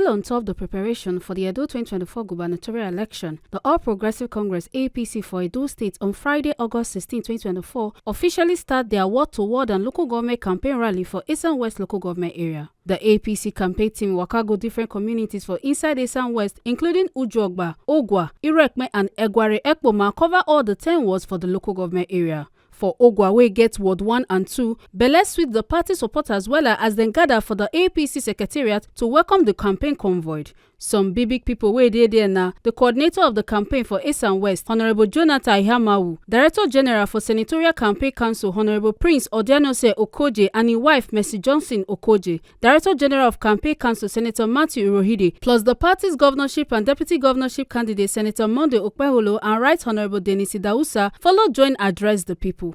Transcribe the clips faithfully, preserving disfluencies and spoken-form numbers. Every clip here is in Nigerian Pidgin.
On top the preparation for the Edo twenty twenty-four gubernatorial election, the All Progressive Congress, A P C, for Edo State on Friday, August sixteen, twenty twenty-four, officially start their ward-to-ward and local government campaign rally for Esan West local government area. The A P C campaign team waka go different communities for inside Esan West, including Ujuogba, Ogwa, Irekme, and Egware Ekpoma, cover all the ten wards for the local government area. For Ogwa, wey get Ward one and two, belle sweet the party supporters wella as dem gather for the A P C secretariat to welcome the campaign convoy. Some big big people wey dey there na the coordinator of the campaign for Esan West, Honorable Jonathan Ihamawu, Director General for Senatorial Campaign Council, Honorable Prince Odianose Okoje, and im wife, Mercy Johnson Okoje, Director General of Campaign Council, Senator Matthew Irohide, plus the party's governorship and deputy governorship candidate, Senator Monday Okpeholo and Right Honorable Dennis Idausa, follow join address the people.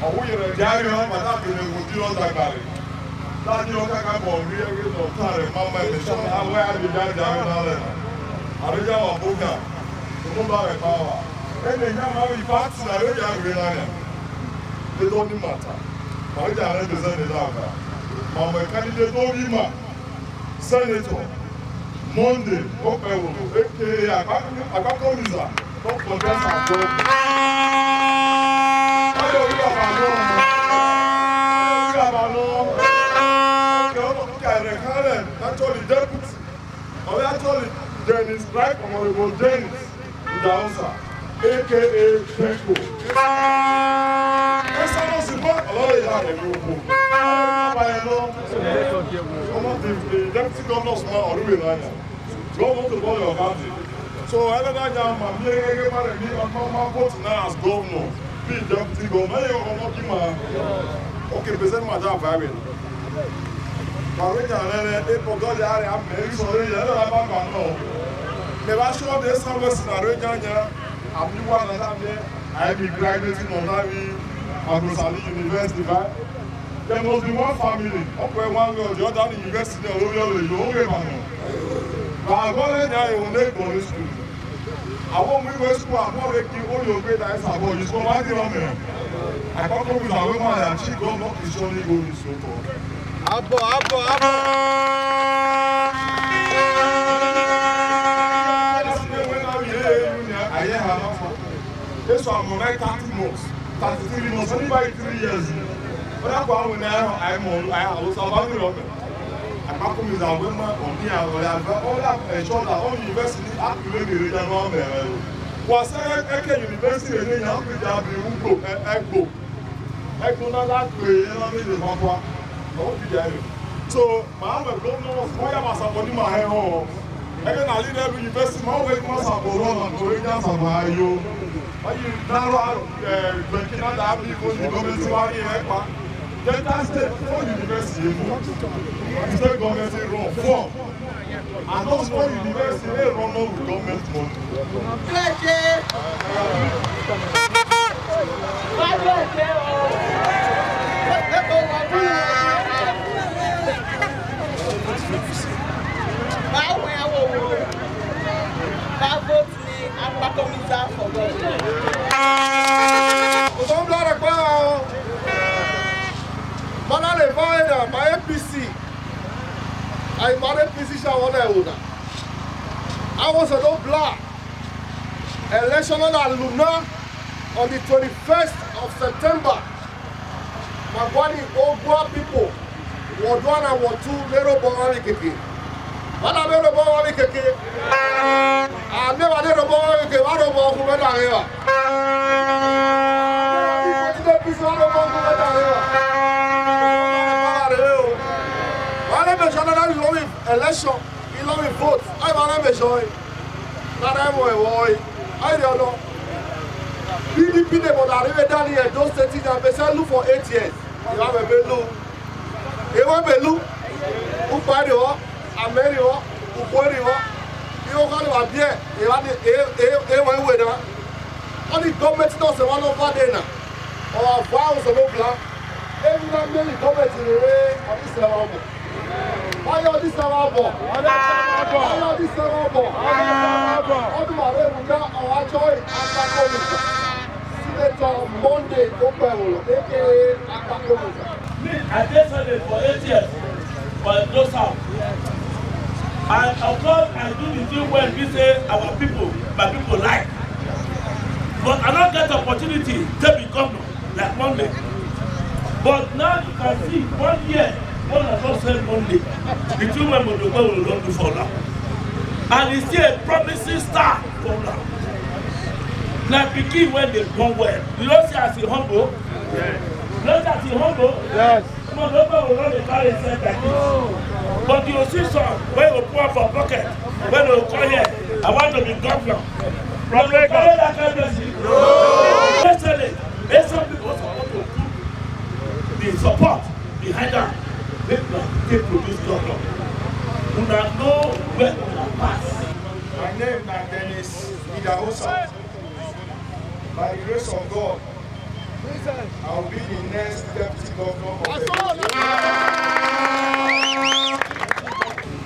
Ọwụnyere ndị ahịa ọ ma dapụ na-egbu ndị ọ dagbara. Ndị ọ ka ka bụ ọrụ ya wee nọ taa rị mama eme sọ ha wee adị ndị adị ahụ n'ala ya. Arịja wa bụ ka ụmụ ba rị pawa. Ene nya ma wee pati na rị ya rị n'anya. Ndị ọ dị mata. Ma rị ya rị bezan ndị aba. Ma mgbe ka ndị dị obi ma. Senator Monday Okpewolo, A K A Akpako-, Akpakomiza, don contest as governor. Ayọ̀ orí bàbá náà. Ayọ̀ orí bàbá náà. Okay, ọmọ tó kà rẹ̀ kálẹ̀, actually deputy. Ọ̀rẹ́ actually Dennis, Right Honorable Dennis Idausa, A K A Beko. Ẹ sọ́nà sí mọ́ ọ̀rọ̀ ìlànà ìlú òkú. Ọmọ the, the deputy governor sọ ọ̀rọ̀ ìlànà. Governor to bọ́ your party. So, ẹlẹ́dàá jà mà mí ẹgbẹ́ bá rẹ̀ ní ọmọ máa vote now as governor. Bí deputy governor, ẹ̀yẹ ọmọ kí máa. Okay, present madam Bible. Màwé jà rẹ̀ rẹ̀, ipò gọ́ọ̀lì àrẹ̀ àmì ẹ̀rí sọ̀rọ̀ yẹn lọ́la bá gbà náà. Mẹ bá ṣọ́ de sáwọ́ sí nàró nyanya, àbí wà náà sáfẹ́, àìbí graduate náà náà rí Agosali University bá. There must be one family, ọkọ̀ ẹ̀ one way or the other ní university náà lórí ọ̀rọ̀ èyí, ó wé màmá. Bàbá rẹ̀ ní àyẹ̀wò ní ìgbọ̀nrín school. Àwọn ọmọ ìwé school àbọ̀ rẹ̀ kí ó yóò gbé dáì sàbọ̀ yìí sọ wá ní ọmọ ẹ̀. Àkọ́kọ́ mi làwọn ọmọ àyà tí ìgbọ́n mọ́ kì í sọ ní ìgbọ̀nrín school. Abọ, abọ, abọ. Yesu amụrụ anyị thirty months, thirty-three months, only by three years. Ọ dàpọ̀ àwọn ènìyàn anyị mụrụ, anyị alụsa, ọ bá dịrị ọkụ. Akpakomiza wee ma ọmị ya, ọ ya, ọ ya ensure that all university akụrụ eghere ya n'ọmụ ya. Kwasịrị eke university na-enye ya akụrụ ya bụ ugbo, e-, egbo. Ego na that way, you know, they papa. What did I do? So, my governor was why am I supporting my head home? Ego na leader every university, my way must have gone on, so it doesn't buy you. But you now are, uh, breaking out that people in the government who are in Ekpa. Delta State, four university, you know. State government is wrong. Four. And those four university, they run on with government money. Báwo ẹ wò wò? Bá vote ní Akpakomiza for governor. Òtò ń blára pa ọ́. Mọ́nà lè fọ́ ẹ̀dà, my A P C. I marry physician one I own. I was a no bla. Election on Aluna on the twenty-first of September. Magwani Ogwa people. Ward one and Ward two, Mero Bongami Keke. What a Mero Bongami Keke? I never did a Bongami Keke. What a Bongami Keke? Wale mechana na ilomi election, ilomi vote. Ai wale mechoi. Na na mo e woi. Ai de ono. P D P de mo na rive dani e do state na be say look for eight years. You have a belu. E wa belu. Upari o, ameri o, upori o. Iwo kani wa bie, e wa ni, e, e, e wa we na. All the government does the one over there now. Our vows are no black. Every time the government in the way of this level. Why are this level? Why are this level? All the way we got our joy and Senator Monday Okpewolo, A K A Akpakomiza. Me, I dey Senate for eight years, but no serve. And of course, I do the thing well, we say our people, my people like. But I don't get opportunity to be governor like Monday. But now you can see one year, one of us said Monday. The two men of the world will not do for now. And he's still a promising star for now. Like pikin when they born well. You don't see as he humble. You don't see as he humble. Yes. Some of those people will not dey carry himself like this. But you see some wey go put am for pocket, wey go come here, "I want to be governor." From Lagos. Carry that kind person. Yesterday, make some people support to put the support behind am. Make una take produce governor. Una know where una pass. My name na Dennis Idahosa. By the grace of God, I will be the next deputy governor of Edo State.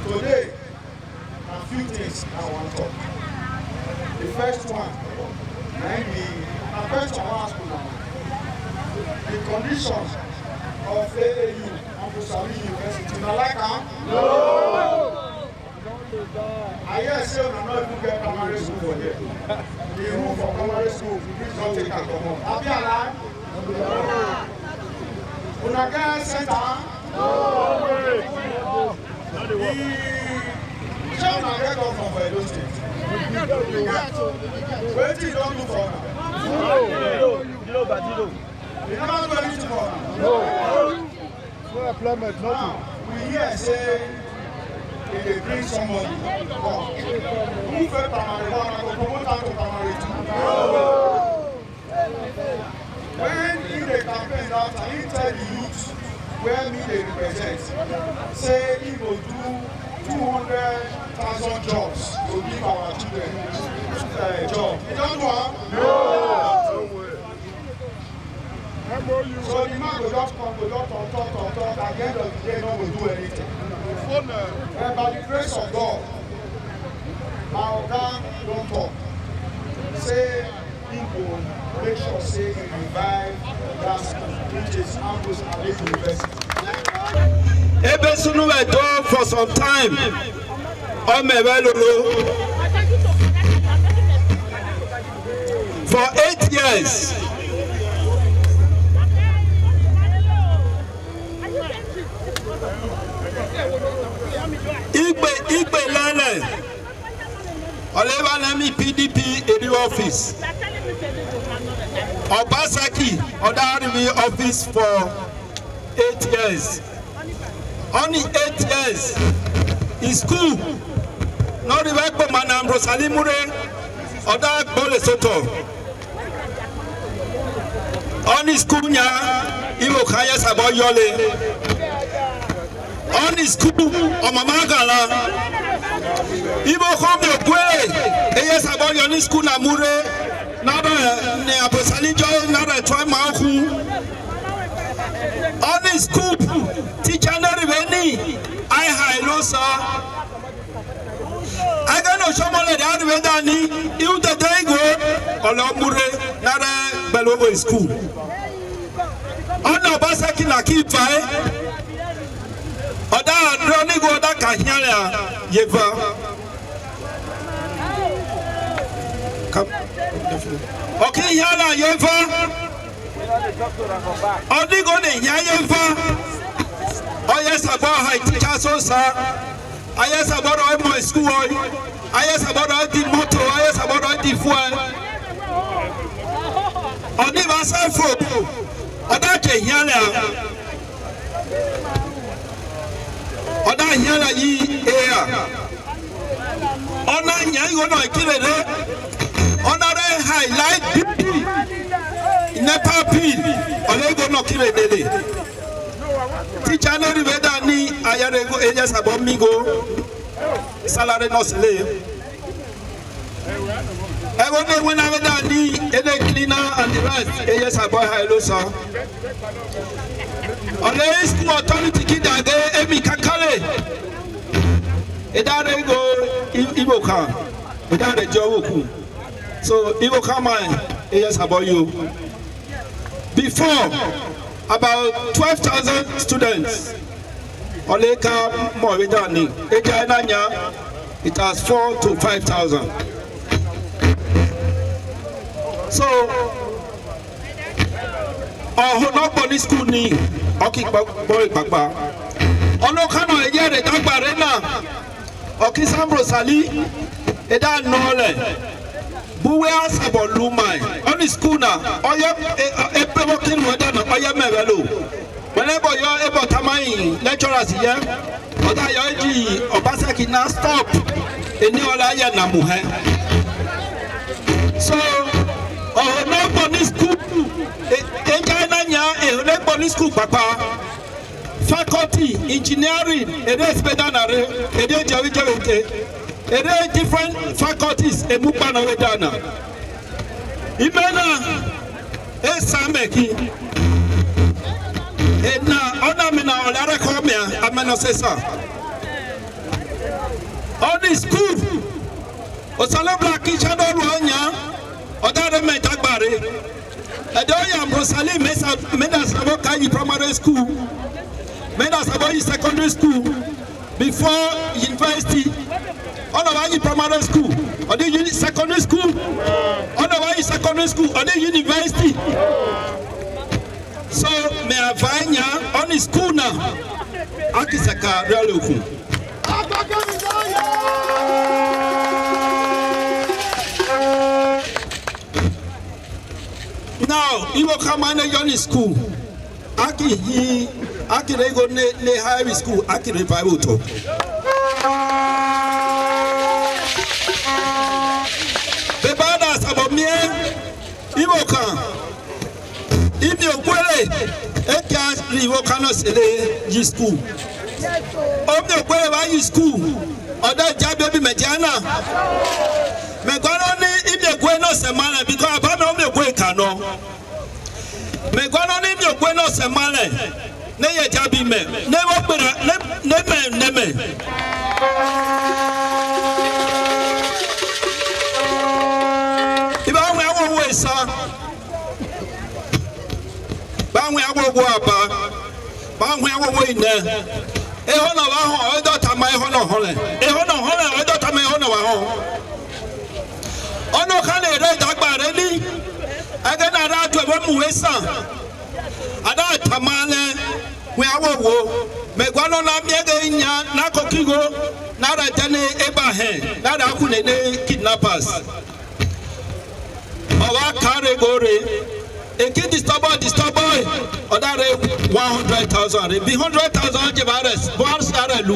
Today, a few things I wan talk. The first one, na im be, na question I wan ask una. The condition of A A U, Ambrose Alli University, una like am? No! I hear say una no even get primary school for here. The roof for primary school, please don take am comot. Abi I lie? Una get center? The, shey una get governor for Edo State? Wetin e don do for una? You never do anything for una. No employment, nothing. Now, we hear say e dey bring somebody come. Who fail primary one, I go promote am to primary two. When he dey campaign that time, he tell the youth where me dey represent, say he go do two hundred thousand jobs to give our children, uh, job. He don do am? No. So the man go just come, go just talk, talk, talk, talk. At the end of the day, no go do anything. But by the grace of God, my oga don talk. Say he go make sure say he revive that school, which is Ambrose Alli University. Ebe sunu we do for some time. Ome we lolo. For eight years. Igbe, Igbe lele. Oleba na mi P D P in the office. Obaseki, other in the office for eight years. Only eight years. In school, not even Manam Rosalie Mure, other Bole Soto. Only school nya, Iwo Kaya Sabo Yole. Only school, Omamagala. Iwo Komi Ogwe, Eye Sabo Yoni school na Mure, nada ne Abosalijo, nada Troy Mauku. Only school, teacher na Riveni, I high no sir. Aga no shomo le da ni wenda ni iu te de go olo Mure na re belogo school. Ona Obaseki na ki pai. Oda droni go da ka hiala yeva. Come. Okay, hiala yeva. Odi go ne hiala yeva. Oh yes, about high teacher so sir. Aye Sabo do mo school o. Aye Sabo do di motor, Aye Sabo do di fuel. Oni ba sa fo. Oda ke hiala. Oda hiala yi e ya. Ona nya yo no kire re. Ona re highlight bill. Nepa bill. Ole go no kire re. Teacher no ribe da ni ayare go eja sabo mi go. Salary no sele. Ego ne wena be da ni ene cleaner and the rest. Eja sabo ha lo so. Ole school authority ki da ge emi kakale. E da re go Igbo kan. E da re jo wo ku. So Igbo kan mai eja sabo yo. Before, about twelve thousand students Oleka Movidani, Ejainanya, it has four to five thousand. So, Oho no Boni school ni, Oki Boy Papa. Ono Kano Ejere Dagbarena, Oki Sambro Sali, Eda Nole, Buwe Asabo Lumai, Oni school na, Oye, Epe Wokin Wadana, Oye Mevelo. Whenever you are able to mind lecturers here, Oda Yoji, Obasaki now stop. Eni Ola ya na muhe. So, Oho no Boni school, Ejainanya, Oho no Boni school, Papa. Faculty, engineering, Ede Spedanare, Ede Jawi Jawite, Ede different faculties, Emupana Wedana. Imena, Esameki, Ena, Ona Mina, Olara Komia, Ameno Sesa. All the school, Osalo Black Shadow Luanya, Odare Metagbare, Edoya Rosali Mesa, Meda Sabo Kayi Primary School, Meda Sabo Secondary School, before university, Onawayi Primary School, or the uni-, secondary school, Onawayi Secondary School, or the university. So, me avanya on the school now. Akisaka Realokun. Now, Iwo Kamane Yoni School. Aki yi, Aki Rego ne, ne high school, Aki Revival to. Bebada Sabomie, Iwo Kan. Imi Okwere, Eka Iwo Kano Sele, G school. Omi Okwere wa G school. Oda ja baby Mediana. Me gwa no ni Imi Okwere no se male, because abame Omi Okwere Kano. Me gwa no ni Imi Okwere no se male. Ne ye ja bi me. Ne wo gbera, ne, ne me, ne me. Iba we awo we sa. Ba we awo wo aba. Ba we awo wo ine. Eho na wa ho, edo ta ma eho na ho le. Eho na ho le, edo ta ma eho na wa ho. Ono ka le re dagba re ni. Age na ra tu ebo mu we sa. Ada ta ma le. We awo wo. Me gwa no na mi ege nya na kokigo. Na ra jane eba he. Na ra ku ne ne kidnappers. Owa kare gore. Eki disturb boy, disturb boy. Odare one hundred thousand. Be hundred thousand je bares. Boar sare lu.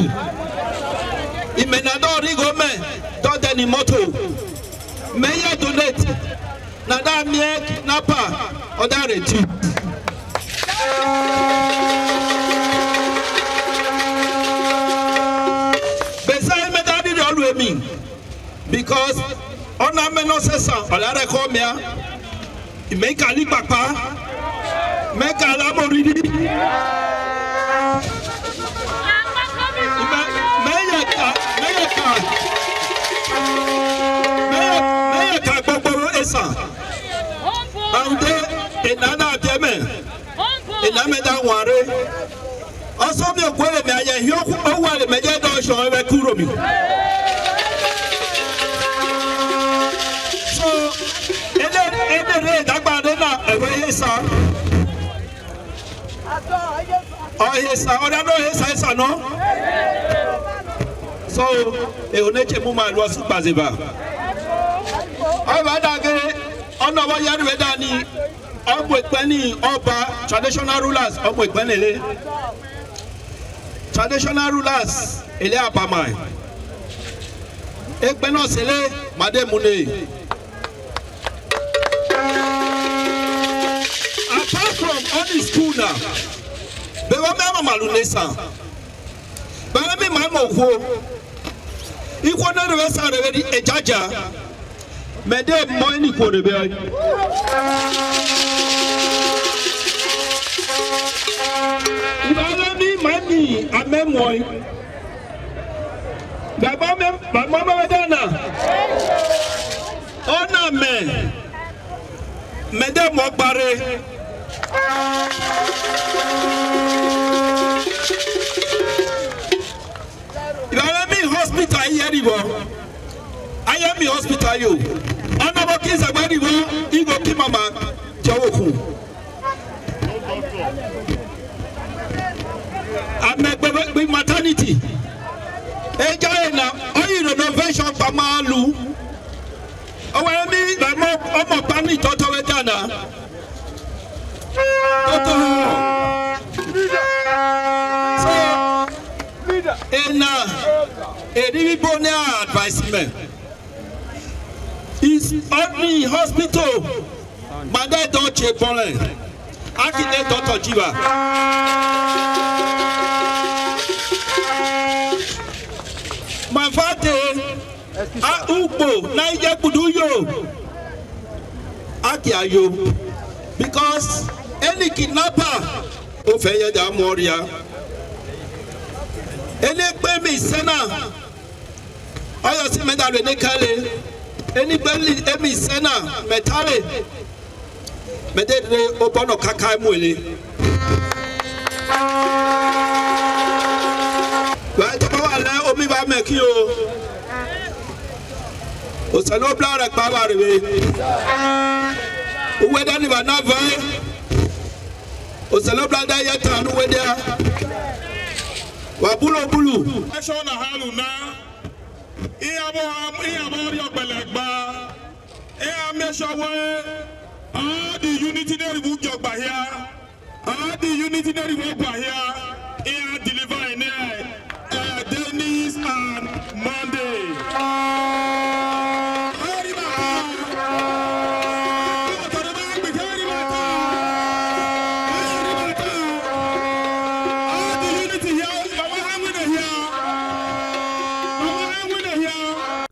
Imena do rigo me. Do deni moto. Me ya donate. Na da mi kidnapper. Odare ti. Beside me daddy all with me. Because ona me no se sa, ola re ko me a. Me ka li papa. Me ka la mo ri ri. Me, me ye ka, me ye ka. Me, me ye ka gbogbo e sa. Ande, e na na de me. E na me da ware. Ọsọ mi ò gbọ́dọ̀ mi ayẹ yóò kú owó àlè mẹ́jẹ dán ṣan ẹwẹ́ kúrò mi. So, ele ele re dagba de na ẹwẹ́ yẹ sa. Ọ yẹ sa, ọ dá lọ yẹ sa yẹ sa nọ. So, e ò ní ṣe mú màá lọ sí gbàzébà. Ọ yẹ bá dàgé, ọ̀nà wọ́n yára rẹ̀ dání. Ọmọ ìpẹ́ ní ọba traditional rulers ọmọ ìpẹ́ nílé. Traditional rulers ilé àbámọ̀. Ẹgbẹ́ náà sílé Màdémúlé. Apart from all the school now, bẹ́ẹ̀ wọ́n mẹ́rin màlúù ní sàn. Bana mi ma mo ko. Iko na de sa de di ejaja. Me de mo ni ko de be. Bana mi ma ni ame mo. Baba me, baba me dana. Ona me. Mede mo gbare. Eyeriwo, Ayemi Hospital yo. Honorable Kizagwariwo, Igo Kimama, Jawokun. Amegbe maternity. Eja ena, oyi renovation pamalu. Owe mi, lamo, omo pani toto we dana. Toto. So, ena, eri mi bone advice me. Is only hospital. Mother don check bone. Akide doctor Jiva. My father, a ugbo, na ije kudu yo. Aki ayo. Because any kidnapper, o fe ye da moria. Any pe mi sena, oyo si me da re ne kale. Any pe mi sena, me tale. Me de re obono kaka muele. Wa to ba wa le omi ba me ki o. Osalo bla re pa wa re we. Uwe da ni ba na vai. Osalo bla da ye ta nu we da. Wa bulo bulu. Action na halu na. Iya bo ham, iya bo ri opele gba. Iya make sure we all the unity dey remove jogba here. All the unity dey remove gba here. Iya deliver in here. Uh, Dennis and Monday.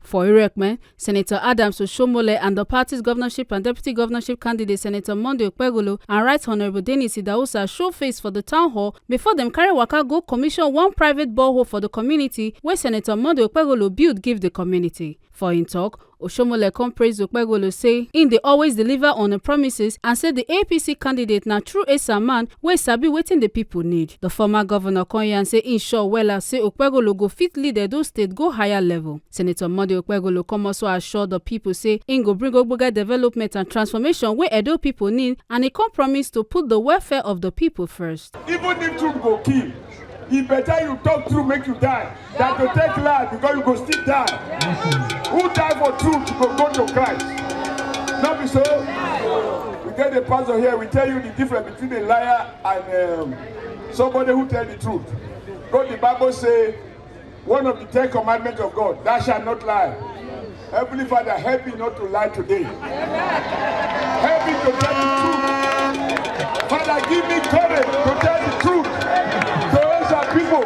For Irekme, Senator Adams Oshomole and the party's governorship and deputy governorship candidate Senator Monday Okpegolo and Right Honorable Dennis Idahosa show face for the town hall before dem carry waka go commission one private borehole for the community wey Senator Monday Okpegolo build give the community. For im talk, Oshomole come praise Okpegolo say im dey always deliver on im promises and say the A P C candidate na true esa man wey sabi wetin the people need. The former governor come yarn say im sure wella say Okpegolo go fit lead Edo State go higher level. Senator Monday Okpegolo come also assure the people say im go bring ogbonge development and transformation wey Edo people need and e come promise to put the welfare of the people first. Even if truth go kill, e better you talk true make you die than to take lie because you go still die. Who die for truth go go to Christ. No be so? We get the pastor here, we tell you the difference between a liar and um, somebody who tell the truth. God, the Bible say one of the ten commandments of God, thou shalt not lie. Heavenly Father, help me not to lie today. Help me to tell the truth. Father, give me courage to tell the truth to answer people.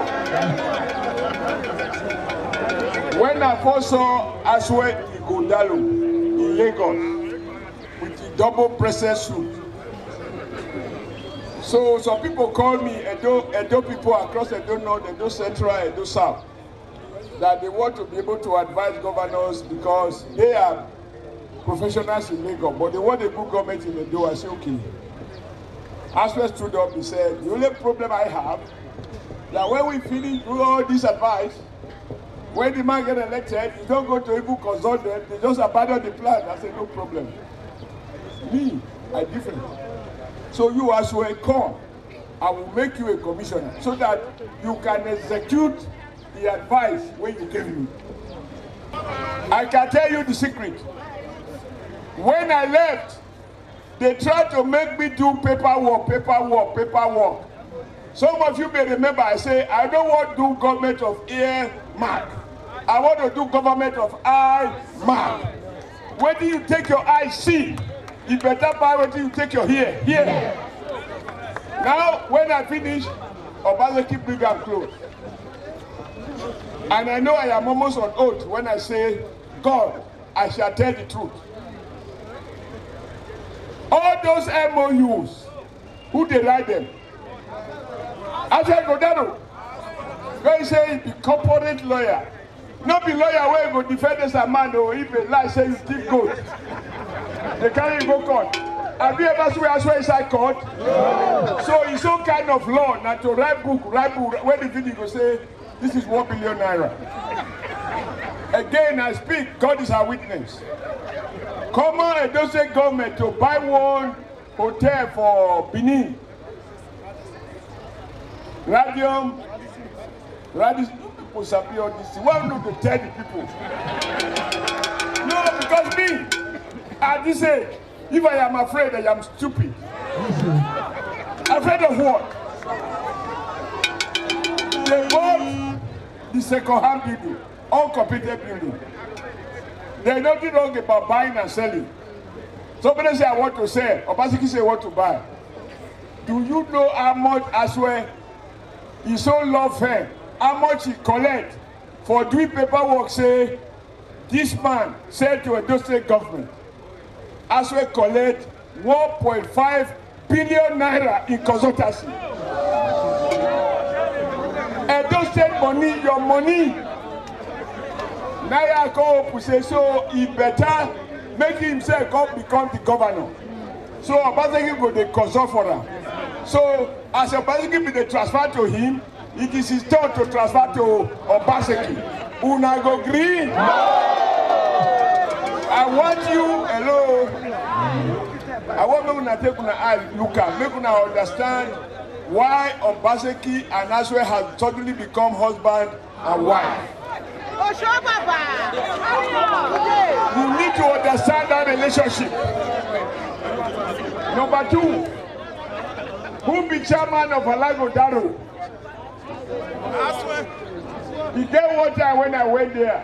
When I first saw Aswe Igundalo in Lagos with the double breasted suit, so some people call me Edo, Edo people across Edo North, Edo Central, Edo South, that they want to be able to advise governors because they are professionals in Lagos, but they want a good government in Edo. I say, okay. Aswe stood up, he said, the only problem I have that when we finish do all this advice, when the man get elected, you don't go to even consult them, they just abandon the plan. I said, no problem. Me, I different. So you as well come, I will make you a commissioner so that you can execute the advice when you gave me. I can tell you the secret. When I left, they tried to make me do paperwork, paperwork, paperwork. Some of you may remember I say, I don't want to do government of ear mark. I want to do government of eye mark. When do you take your eye see? You better buy what you take your ear. Here. Now, when I finish, Obazeki bring am close. And I know I am almost on oath when I say, God, I shall tell the truth. All those M O Us, who dey write them? Aswe Godano, wey say he be corporate lawyer. No be lawyer wey go defend this man o, if a lie say you thief goat. They carry you go court. Have you ever swear swear inside court? So it's some kind of law na to write book, write book wey the video go say this is one billion naira. Again, I speak, God is our witness. Common Edo State government to buy one hotel for Benin. Radium, Radium, people sabi all this. Why not to tell the people? No, because me, at this age, if I am afraid, I am stupid. Afraid of what? They bought the second-hand building, uncompleted building. There's nothing wrong about buying and selling. Somebody say, "I want to sell." Obaseki say, "I want to buy." Do you know how much Aswe, his own law firm, how much he collect for doing paperwork? Say, this man said to Edo State government, Aswe collect one point five billion naira in consultancy. Edo State money, your money. Naira come up say, so he better make himself come become the governor. So Obaseki go dey consult for am. So as Obaseki be dey transfer to him, it is his turn to transfer to Obaseki. Una go gree? I want you, hello. I want make una take una eye look am, make una understand why Obaseki and Aswe has suddenly become husband and wife. You need to understand that relationship. Number two, who be chairman of Alagodaro? E get one time when I went there,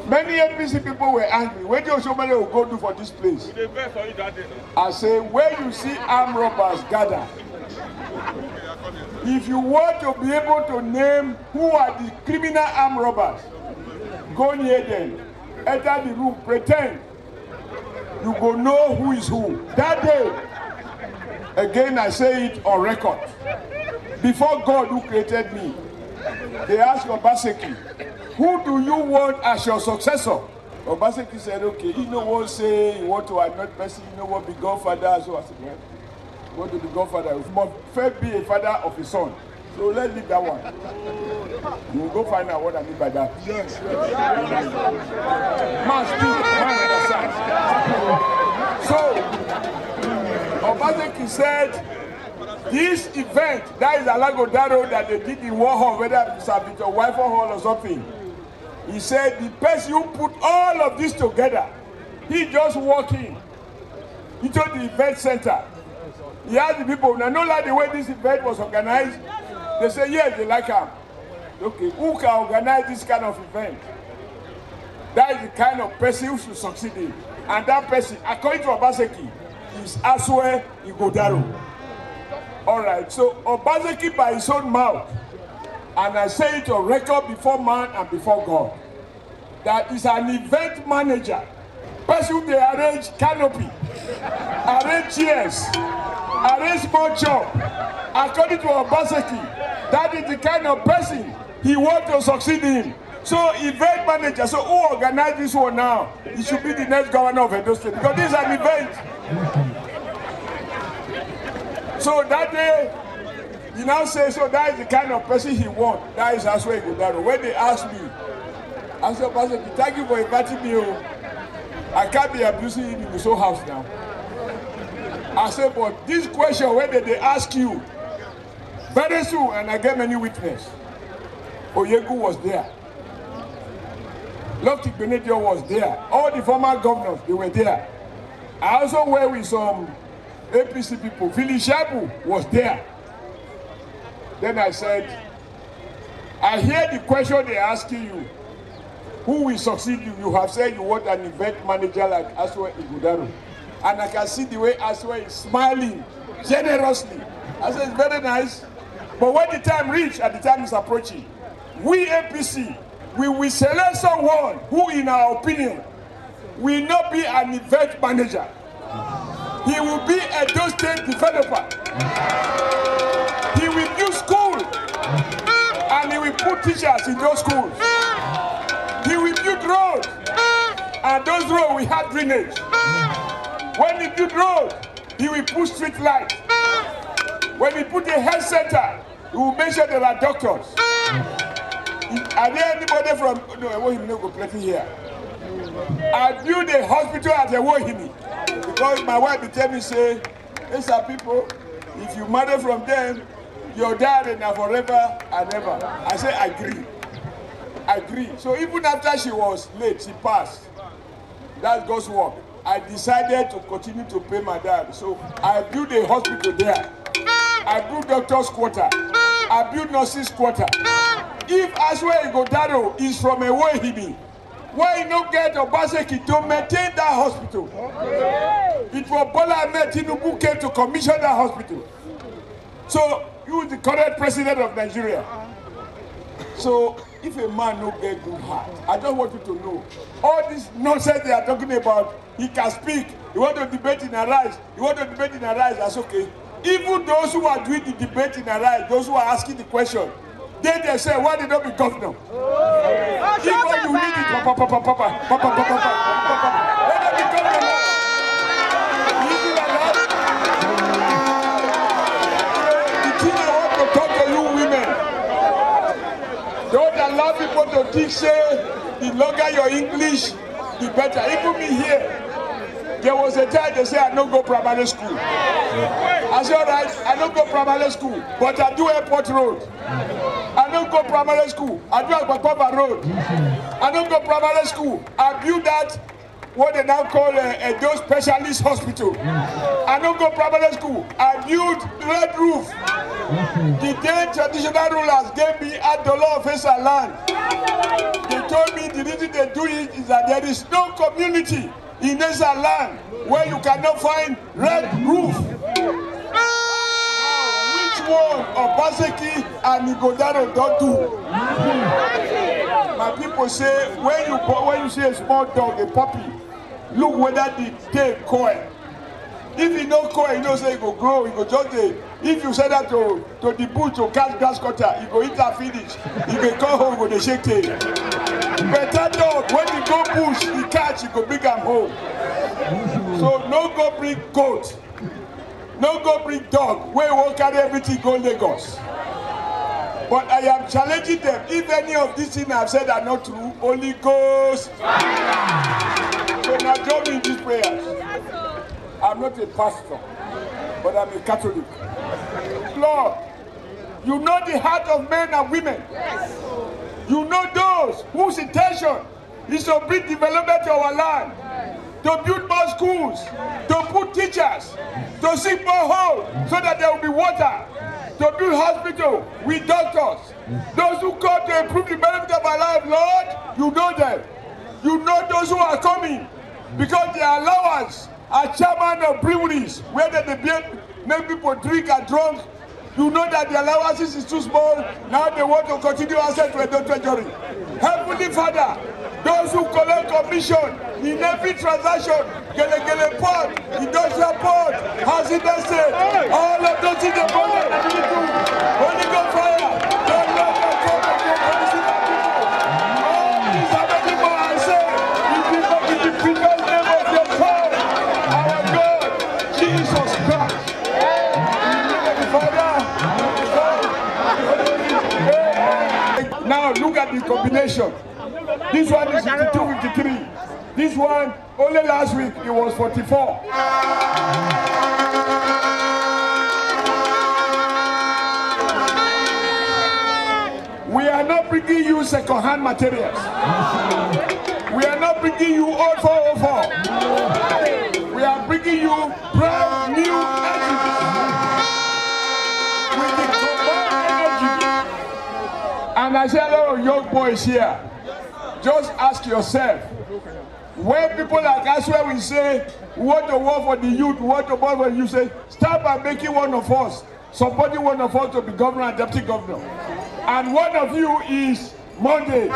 many A P C people were angry. Wetin Oshomole go go do for this place? I say, where you see armed robbers gather, if you want to be able to name who are the criminal armed robbers, go near them, enter the room, pretend you go know who is who. That day, again, I say it on record. Before God who created me, they asked Obaseki, who do you want as your successor? Obaseki said, okay, he no wan say he want to anoint person, he no wan be godfather. So I said, well, want to be godfather, you must first be a father of a son. So let's leave that one. You will go find out what I mean by that. Yes. Man speak, man understand. So, Obaseki said, this event, that is Alagodaro that they did in Warhol, whether it's a Victor Wife Hall or something. He said, the person who put all of this together, he just walked in into the event center. He asked the people, now, no like the way this event was organized? They say, yes, they like am. Okay, who can organize this kind of event? That is the kind of person who should succeed in. And that person, according to Obaseki, is Aswe Igodaro. All right, so Obaseki by his own mouth, and I say it on record before man and before God, that is an event manager. Person dey arrange canopy, arrange chairs, arrange small chop. According to Obaseki, that is the kind of person he want to succeed in. So event manager, so who organize this one now? He should be the next governor of Edo State because this is an event. So that day, he now say, so that is the kind of person he want. That is Aswe Igodaro. When they ask me, I say, Obaseki, thank you for inviting me. Oh. I can't be abusing him in his own house now. I say, but this question, when they, they ask you, very soon, and I get many witness, Oyegun was there. Lucky Benedio was there. All the former governors, they were there. I also were with some A P C people. Philip Shabu was there. Then I said, I hear the question they asking you. Who will succeed you? You have said you want an event manager like Aswe Igodaro. And I can see the way Aswe is smiling generously. I said, it's very nice. But when the time reach, and the time is approaching, we A P C, we will select someone who, in our opinion, will not be an event manager. He will be a Edo State developer. He will build school, and he will put teachers in those schools. He will build roads, and those roads will have drainage. When he build road, he will put street light. When he put a health center, he will make sure there are doctors. Are there anybody from, no, Ewohimi no go plenty here. I build a hospital at Ewohimi because my wife be tell me say, "These are people, if you marry from them, your diary na forever and ever." I say, "Agree. Agree." So even after she was late, she passed. That's God's work. I decided to continue to pay my diary. So I built a hospital there. I built doctor's quarter. I built nurses' quarter. If Aswe Igodaro is from Ewohimi, why you no get Obaseki to maintain that hospital? It was Bola Ahmed Tinubu came to commission that hospital. So you, the current president of Nigeria. So if a man no get good heart, I just want you to know, all this nonsense they are talking about, he can speak, he want to debate in Arise, he want to debate in Arise, that's okay. Even those who are doing the debate in Arise, those who are asking the question, they, they say, "Why they don't be governor?" If when you need it, papa, papa, papa, papa, papa, papa, papa, let them be governor. Easy like that. The thing I want to talk to you women, don't allow people to think say the longer your English, the better. Even me here, there was a time they say I no go primary school. I say, "All right, I no go primary school, but I do airport road. I no go primary school, I do Akpakpava road. I no go primary school, I build that what they now call a, a those specialist hospital. I no go primary school, I build red roof." The day traditional rulers gave me a dollar of Esa land, they told me the reason they do it is that there is no community in Esa land where you cannot find red roof. Which one Obaseki and Igodaro don't do? My people say, when you bo-, when you see a small dog, a puppy, look whether the tail coil. If e no coil, you know say e go grow, e go just dey. If you send am to, to the bush to catch grass cutter, e go eat am finish. E go come home, go dey shake tail. Better dog, when e go bush, e catch, e go bring am home. So no go bring goat, no go bring dog wey wan carry everything go Lagos. But I am challenging them. If any of these things I've said are not true, Holy Ghost. So now join me in these prayers. I'm not a pastor, but I'm a Catholic. Lord, you know the heart of men and women. You know those whose intention is to bring development to our land, to build more schools, to put teachers, to sink more holes so that there will be water, to build hospital with doctors. Those who come to improve the benefit of our life, Lord, you know them. You know those who are coming because their allowance are chairman of breweries where they dey make people drink and drunk. You know that the allowances is too small. Now they want to continue asset to Edo Treasury. Heavenly Father, those who collect commission in every transaction, Gele Gele Port, Industrial Port, Housing Estate, all of those things they follow. Holy Ghost fire. Don't let them come and do policy that people. All these are many more I say. If you not in the previous name of your Son, our God, Jesus Christ. Father, Son, Holy Spirit. Now look at the combination. This one is fifty-two fifty-three. This one, only last week, it was forty-four. We are not bringing you second-hand materials. We are not bringing you old four oh four. We are bringing you brand new engines with the combined energy. And I see a lot of young boys here. Just ask yourself, when people like Aswe will say, "We want to work for the youth, we want to work for the youth," say, "Start by making one of us, somebody one of us to be governor and deputy governor." And one of you is Monday.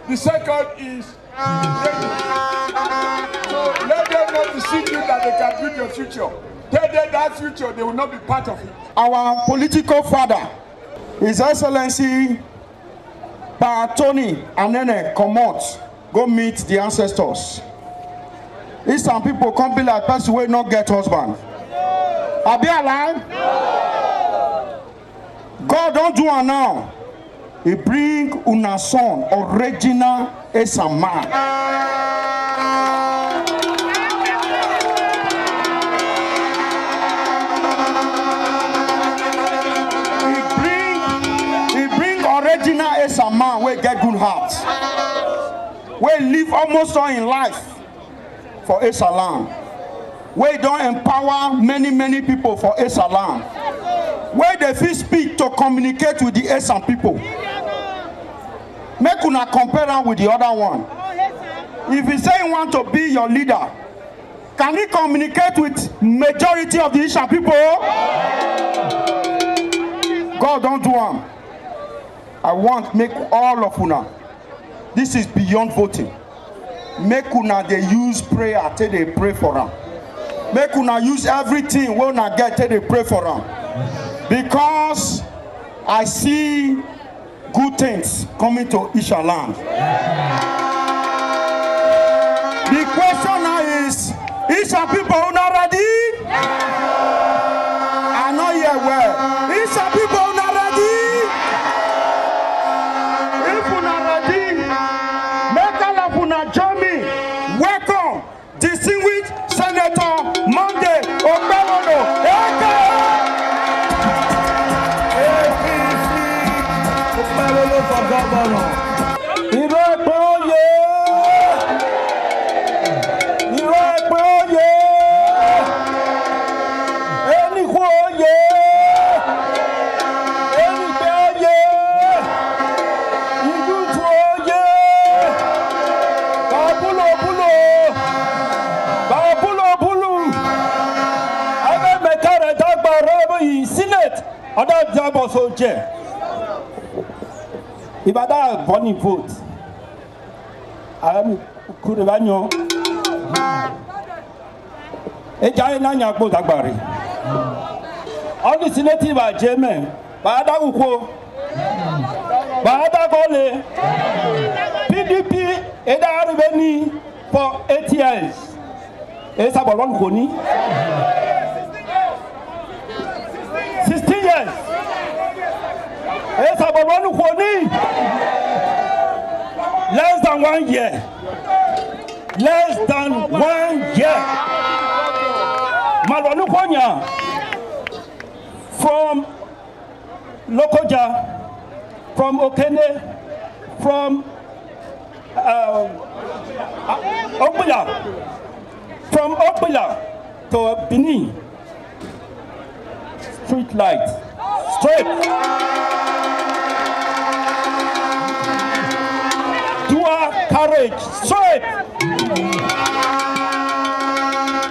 The second is David. So let them not deceive you that they can build your future. Tell them that future, they will not be part of it. Our political father, His Excellency Pa Tony Anene, comot go meet the ancestors. If some people come be like person wey no get husband, abi alive? God don do am now. He bring una son, original Esan man. He bring, he bring original Esan man wey get good heart, wey live almost all im life for Esan land, wey don empower many, many people for Esan land, wey dey fit speak to communicate with the Esan people. Make una compare am with the other one. If he say he want to be your leader, can he communicate with majority of the Esan people? God don do am. I want make all of una, this is beyond voting. Make una dey use prayer take dey pray for am. Make una use everything wey una get take dey pray for am. Because I see good things coming to Esan land. The question now is, Esan people, una ready? I no hear well. Esan people, una ready? If una ready, make all of una join me. Welcome, distinguished Senator Monday Okpebholo, A K A A P C Okpebholo for governor. Ìlú Ẹ̀pẹ́ oyè! Ìlú Ẹ̀pẹ́ oyè! Enikwu oyè! Enigbe oyè! Idutu oyè! Ka bulo bulo! Ka bulo bulo! Ebe mekare dagbare bụ Senate, ọ da-abịa bọsọ oche. Ibada boni vote. Am kure banyo. Eja na nya gbo dagbare. All the Senate ba jeme. Ba da ukwo. Ba da gole. P D P e da arube ni for eight years. Esa bolon koni. Sixteen years. Esa bolon koni. Less than one year. Less than one year. Malonu konya. From Lokoja, from Okene, from um, Okpila, from Okpila to Benin. Street light, straight. Dual carriage, straight.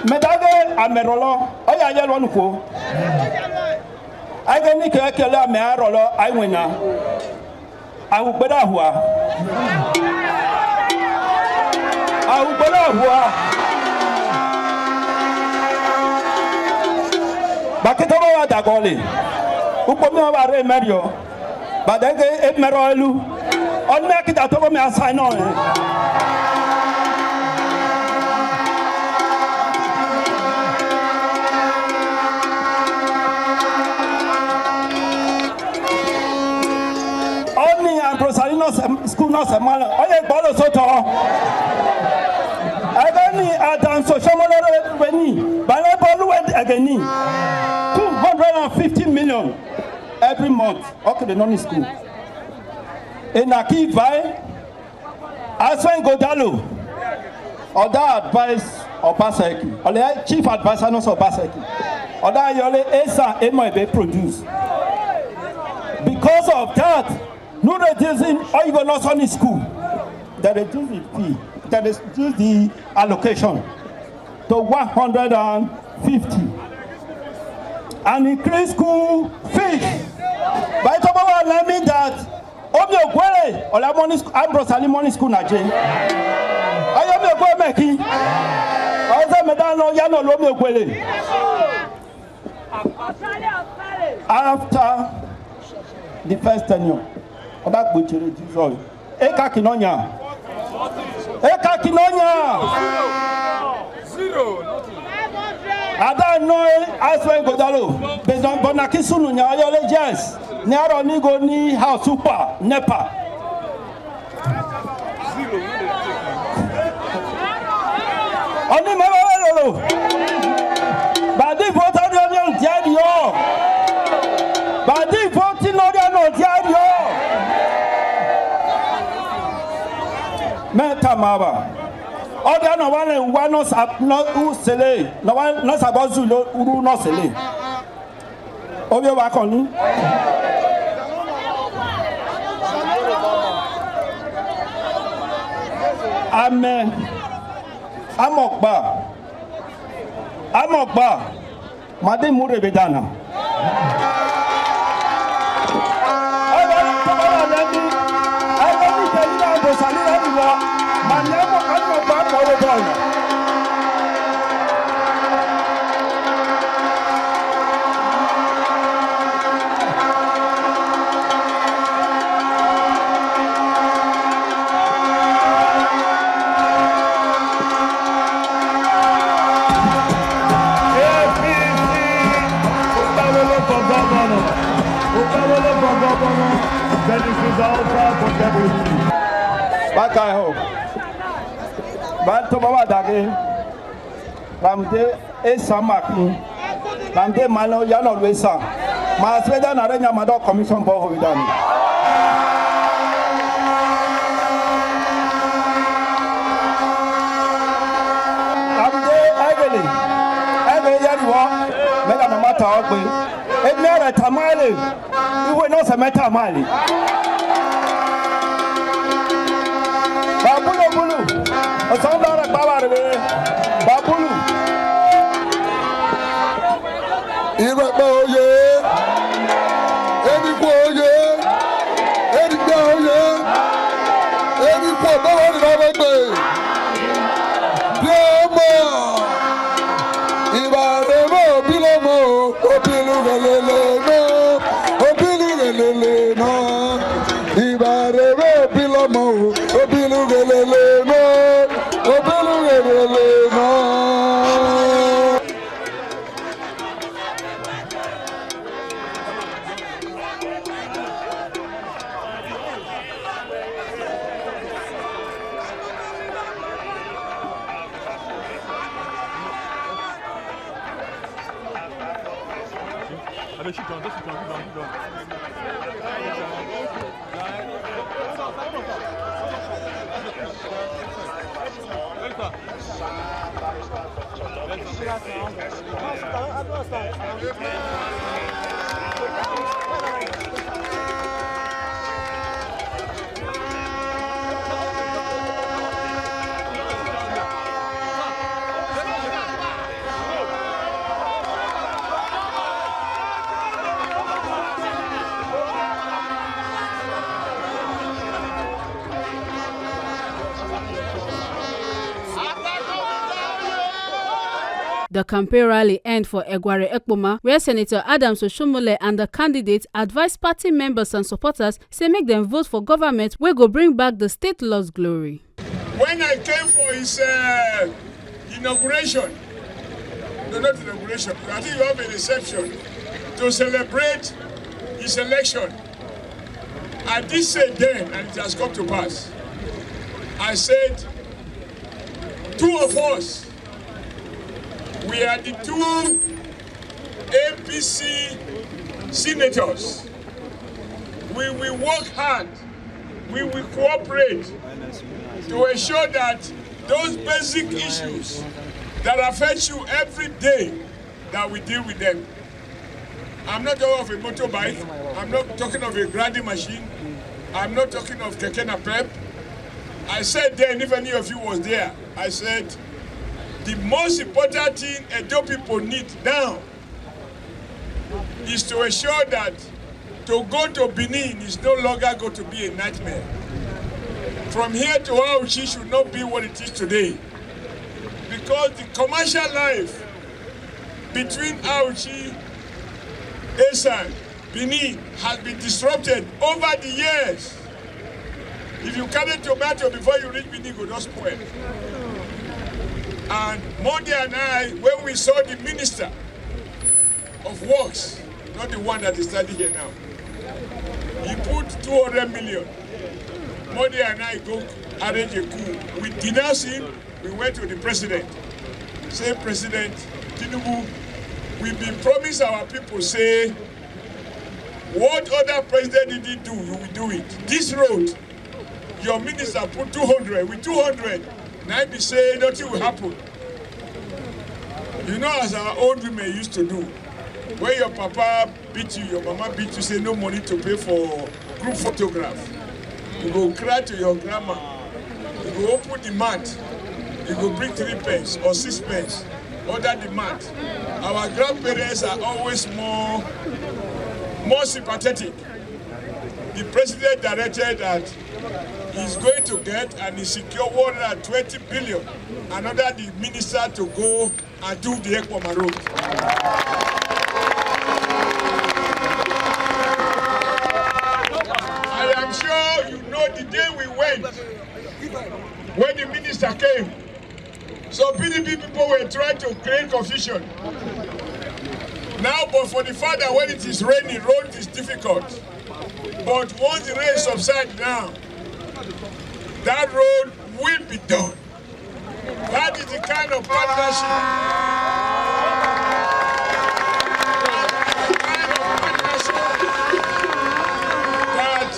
Medage amerolo, oya yelonu ko. Age ni kekele ame arolo aiwena. Awugbere ahua. Awugbere ahua. Bakito ba wa dagoli. Ukpo mi wa re merio. Badege emero elu. Onne kita to mi assign on. Oni and Rosalino school no se mala. Oye gbolo soto. Agani Adam so shomolo beni. Bale bolu wed agani. Two hundred and fifty million every month. Okay, the non school. Enaki vai. Aswen Godalo, Oda advice Obaseki, Ole chief advisor no Obaseki, Oda Yole Esa Emo Ebe produce. Because of that, no reducing Oyibo Nursery School, they reduce the fee, they reduce the allocation to one hundred and fifty and increase school fees. By tomorrow, let me that Omi Okwere, Ola Morning School, Ambrose Ali Morning School na je. Ayo mi Okwere meki. Oze medano ya no Omi Okwere. After the first tenure, Oba Gbochiri Jesus. Eka Kinonya. Eka Kinonya. Zero. Ada no aswe godalo. Bezon bonaki sunu nya ayole yes. Ni aro ni go ni house upa nepa. Oni mama welolo. Badi vota ni oni on diadio. Badi voti no dia no diadio. Me tamaba. Odia no wale wa no sa no usele. No wa no sa bozu lo uru no sele. Obi wa koni. Amen. Amokba. Amokba. Made mure bedana. Ayo, to ba wa lebi. Ayo, ni ke ni na bo sani na ni wa. Mane mo kan mo ba ko wo ba. A P C, Otalolo for governor. Otalolo for governor. Genesis Alpha for deputy. Back I hope. But to Baba Dage. Ramde Esa Makin. Ramde Malo Yano Resa. Ma Sveda Narenya Mado Commission Boho Vidani. Ramde Egeli. Egeli Yariwa. Mega Namata Ogbe. Emere Tamale. Iwe no se meta mali. Babulu bulu. Osamba ra baba re. Babulu. Ìrẹ́pọ̀ oyè. Èmi kú oyè. Èmi gbà oyè. Èmi kú ọ̀dọ́wọ́ ni bàbá gbé. Bí ọmọ. Ìbà rẹ̀ mọ́ òbí lọ́mọ o. Obilu gelele no, obilu gelele no. Ìbà rere obi lọ́mọ o, obilu gelele no, obilu gelele no. Allez, chute, hein, chute, hein, chute, hein, chute, hein. The campaign rally end for Egware Ekpoma, where Senator Adams Oshomole and the candidates advised party members and supporters say make dem vote for government wey go bring back the state lost glory. When I came for his uh, inauguration, no, not inauguration, I think you have a reception to celebrate his election. I did say then, and it has come to pass. I said, two of us, we are the two A P C senators. We will work hard. We will cooperate to ensure that those basic issues that affect you every day, that we deal with them. I'm not talking of a motorbike. I'm not talking of a grinding machine. I'm not talking of keke napep. I said then, if any of you was there, I said the most important thing Edo people need now is to ensure that to go to Benin is no longer going to be a nightmare. From here to Auchi should not be what it is today, because the commercial life between Auchi, Esan, Benin has been disrupted over the years. If you carry tomato before you reach Benin, go just spoil. And Monday and I, when we saw the minister of works, not the one that is standing here now, He put two hundred million. Modi and I go arrange a coup. We denounce him. We went to the president. Say, "President Tinubu, we been promise our people, say, what other president didn't do, you will do it. This road, your minister put two hundred, with two hundred, na be say nothing will happen." You know, as our old women used to do, when your papa beat you, your mama beat you, say no money to pay for group photograph. You go cry to your grandma. You go open the mat. You go bring three pence or six pence under the mat. Our grandparents are always more, more sympathetic. The president directed that he's going to get and he secured one hundred twenty billion and ordered the minister to go and do the Ekpoma road. I am sure you know the day we went, when the minister came, so P D P people were trying to create confusion. Now, but for the fact that when it is raining, road is difficult. But once the rain subside now, that road will be done. That is the kind of partnership. Kind of partnership that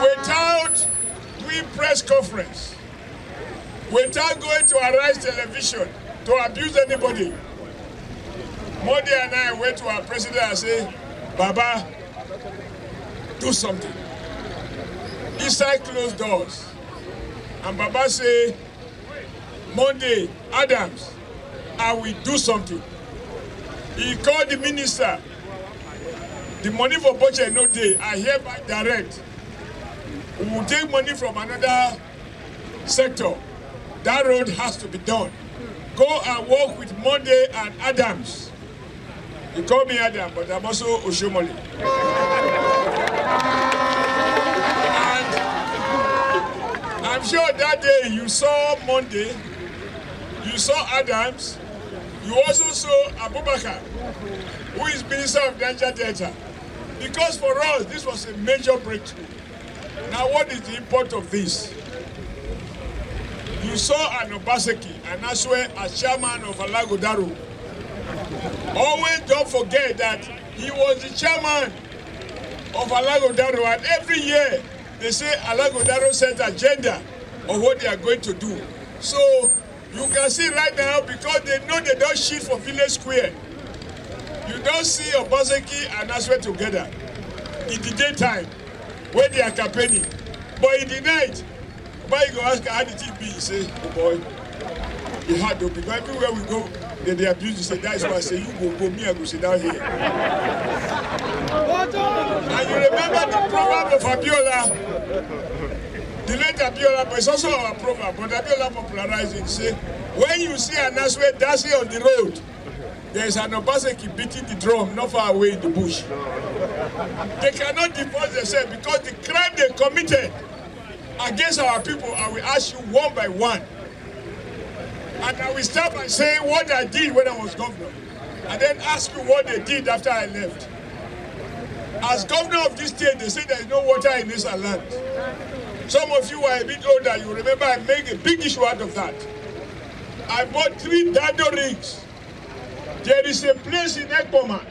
without doing press conference, without going to Arise Television to abuse anybody, Modi and I went to our president and say, "Baba, do something." Inside closed doors. And Baba say, "Monday, Adams, I will do something." He called the minister. "The money for budget no dey. I hereby direct. We will take money from another sector. That road has to be done. Go and work with Monday and Adams." You call me Adam, but I'm also Oshomole. And I'm sure that day you saw Monday, you saw Adams, you also saw Abubakar, who is Minister of Niger Delta. Because for us, this was a major breakthrough. Now, what is the import of this? You saw an Obaseki, and I swear, as chairman of Alagodaro. Always don't forget that he was the chairman of Alagodaro, and every year they say Alagodaro set agenda of what they are going to do. So you can see right now, because they know they don't shit for Village Square, you don't see Obaseki and Aswe together in the daytime when they are campaigning. But in the night, why you go ask how the thing be? He say, "Oh boy, e hard though, because everywhere we go, they, they abuse you." Say, "That is why I say you go, go, me, I go sit down here." And you remember the proverb of Abiola, the late Abiola, but it's also our proverb, but Abiola popularized it. Say, "When you see an Aswe dancing on the road, there is an Obaseki beating the drum not far away in the bush." They cannot divorce themselves because the crime they committed against our people, I will ask you one by one. And I will start by saying what I did when I was governor, and then ask you what they did after I left. As governor of this state, they say there is no water in this land. Some of you are a bit older, you remember I made a big issue out of that. I bought three Dado rigs. There is a place in Ekpoma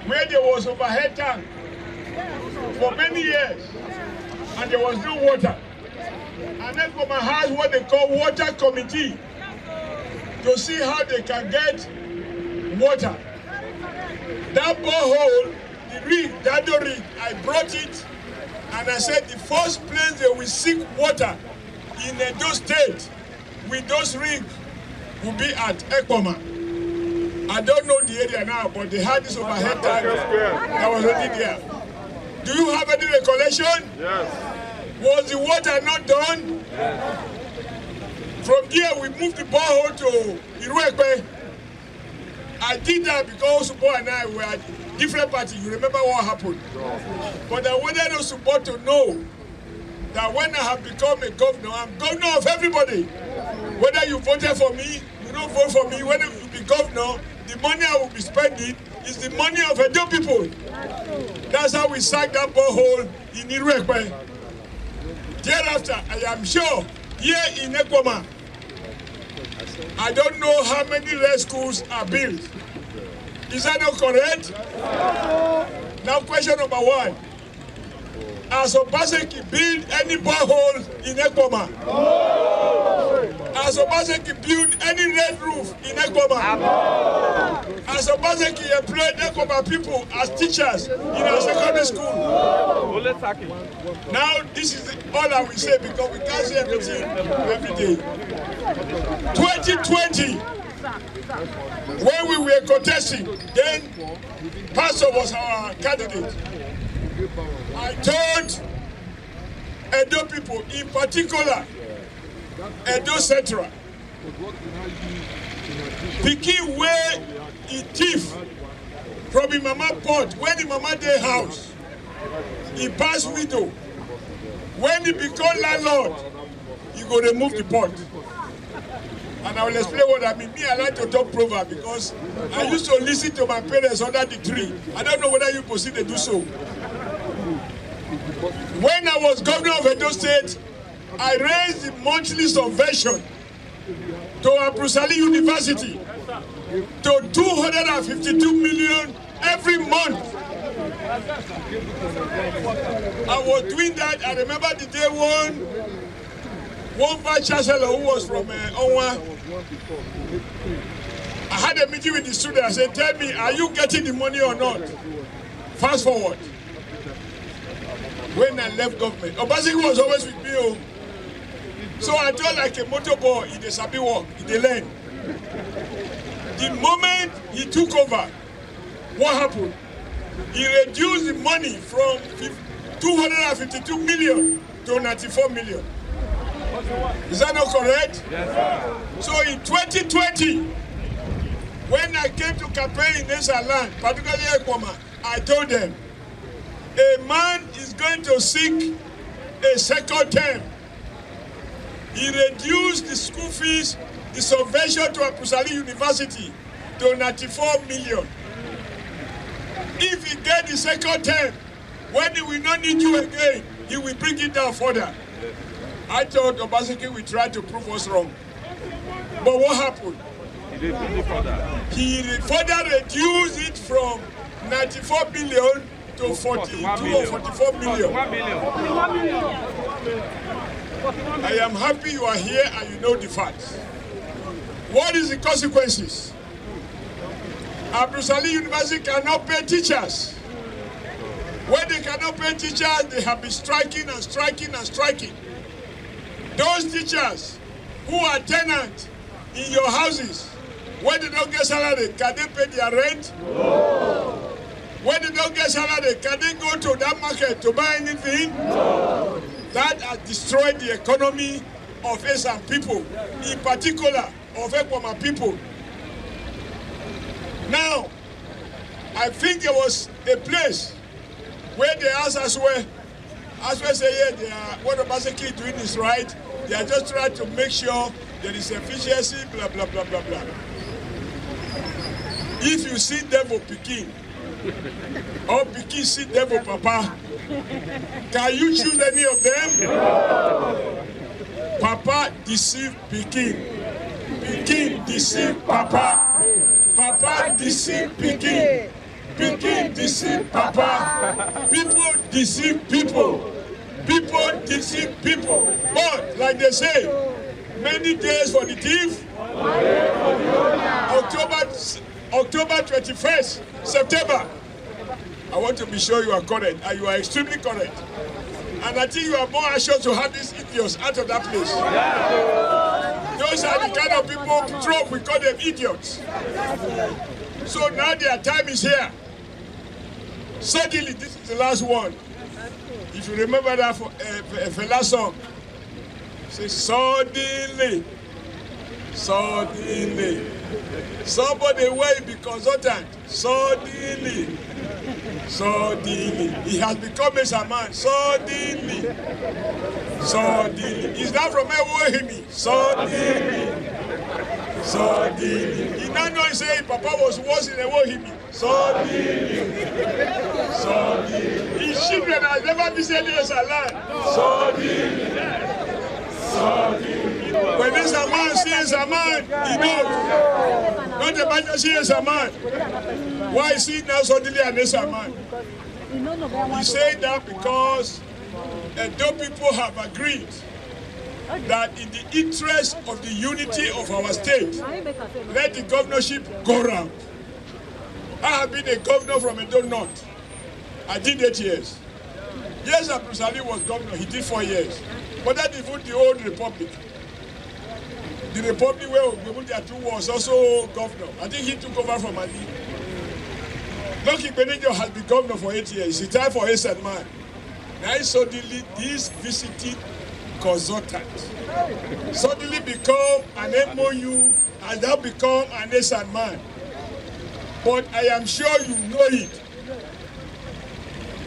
where there was overhead tank for many years and there was no water. And Ekpoma has what they call water committee to see how they can get water. That borehole, the rig, Dado rig, I brought it and I said the first place they will seek water in Edo State with those rigs will be at Ekpoma. I don't know the area now, but they had this overhead tank that was already there. Do you have any recollection? Yes. Was the water not done? From there, we moved the borehole to Iruekwe. I did that because Osubo and I were at different party. You remember what happened? But I wanted Osubo to know that when I have become a governor, I'm governor of everybody. Whether you voted for me, you don't vote for me, whether you be governor, the money I will be spending It's the money of Edo people. That's how we sank that borehole in Iruekpe. Thereafter, I am sure here in Ekwoma, I don't know how many red schools are built. Is that not correct? Now, question number one. Has Obaseki built any borehole in Ekwoma? Has Obaseki built any red roof in Ekwoma? Has Obaseki employed Ekwoma people as teachers in our secondary school? Now, this is all I will say because we can't say everything every day. twenty twenty, when we were contesting, then Pastor was our candidate. I told Edo people, in particular, Edo Central, pikin wey e thief from im mama pot when im mama dey house, e pass widow. When e become landlord, e go remove the pot. And I will explain what I mean. Me, I like to talk proverb because I used to listen to my parents under the tree. I don't know whether you go see they do so. When I was governor of Edo State, I raised the monthly subvention to Aprusali University to two hundred and fifty-two million every month. I was doing that. I remember the day one, one vice chancellor who was from uh, Onwa. I had a meeting with the student. I said, "Tell me, are you getting the money or not?" Fast forward. When I left government, Obaseki was always with me. Oh. So I told like a motor boy, he dey sabi work, he dey learn. The moment he took over, what happened? He reduced the money from fif- two hundred fifty-two million to ninety-four million. Is that not correct? So in twenty twenty, when I came to campaign in Nesa land, particularly Ekwoma, I told them, a man is going to seek a second term. He reduced the school fees, the subvention to Aprusali University to ninety-four million. If he get the second term, when he will not need you again, he will bring it down further. I thought Obaseki will try to prove us wrong. But what happened? He further reduced it from ninety-four billion to forty-two or forty-four million. I am happy you are here and you know the facts. What is the consequences? Aprusali University cannot pay teachers. When they cannot pay teachers, they have been striking and striking and striking. Those teachers who are tenants in your houses, when they don't get salary, can they pay their rent? When they don't get salary, can they go to that market to buy anything? That has destroyed the economy of Esan people, in particular of Ekwoma people. Now, I think there was a place where they asked us where, as we say, yeah, they are, what Obaseki is doing is right. They are just trying to make sure there is efficiency, blah, blah, blah, blah, blah. If you see devil pikin, or pikin see devil papa, can you choose any of them? Papa deceive pikin, pikin deceive papa, papa deceive pikin, pikin deceive papa, people deceive people, people deceive people. But like they say, many days for the thief. October, October twenty-first, September. I want to be sure you are correct, and you are extremely correct. And I think you are more anxious to have these idiots out of that place. Those are the kind of people Trump will call them idiots. So now their time is here. Suddenly, this is the last one. If you remember that for, uh, Fela song, say suddenly, suddenly, somebody wey be consultant, suddenly, suddenly, he has become a shaman, suddenly, suddenly. Is that from Ewohimi? Suddenly, suddenly. He now know say him papa was worse in Ewohimi. Suddenly. Suddenly. His children have never visited Esan land. Suddenly. Suddenly. When Esan man see Esan man, he knows. Not the man see Esan man. Why is he now suddenly an Esan man? He said that because Edo people have agreed that in the interest of the unity of our state, let the governorship go round. I have been a governor from Edo North. I did eight years. Yes, Abdulsalim was governor. He did four years. But that is even the old republic. The republic where Ogbemute was also governor. I think he took over from Ali. Lucky Benejo has been governor for eight years. It's time for Esan man. Now suddenly this visiting consultant suddenly become an M O U, has now become an Esan man. But I am sure you know it.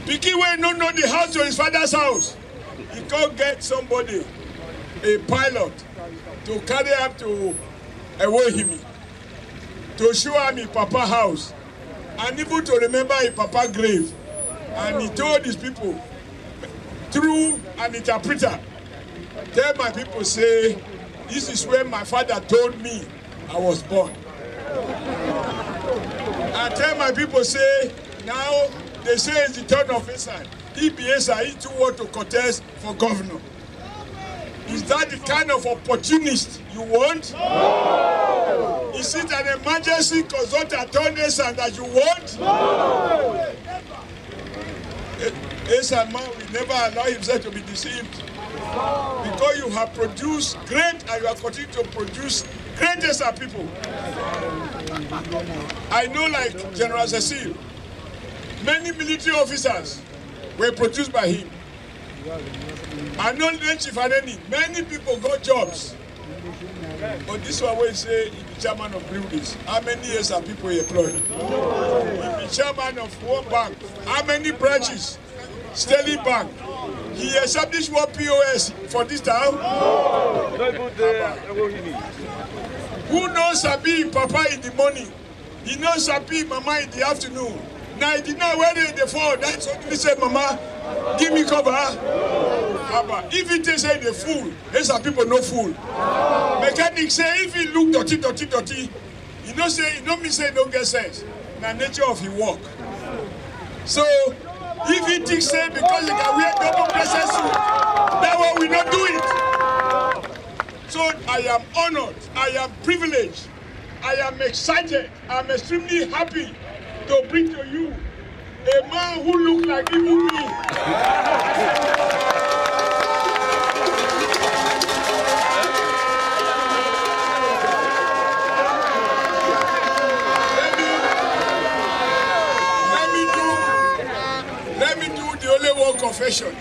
Pikin wey no know the house to his father's house, he come get somebody, a pilot, to carry am to Ewohimi, to show am him papa house, and even to remember him papa grave. And he told his people through an interpreter, tell my people say, this is where my father told me I was born. I tell my people say, now they say it's the turn of Esan. He be Esan, he too want to contest for governor. Is that the kind of opportunist you want? Is it an emergency consultant turn Esan that you want? Esan man will never allow himself to be deceived, because you have produced great and you are continuing to produce great Esan people. I know, like General Cecil, many military officers were produced by him. I know Chief Aneni, many people got jobs. But this one wey say he be chairman of breweries, how many years are people employed? He be chairman of one bank, how many branches? Sterling Bank. He established one P O S for this town. Who knows sabi him papa in the morning? He knows sabi him mama in the afternoon. Now he did not wear in the fall. That's what he said, Mama, give me cover. Abba, if he thinks say the fool, then some people no fool. Mechanic say if he look dirty, dirty, dirty, you know say you know me say he don't get sense. Na nature of his work. So if he thinks say because he can wear double breasted suit, that one we not do it. So I am honored, I am privileged, I am excited, I'm extremely happy to bring to you a man who look like even me. Let me, let me do, let me do the only one confession.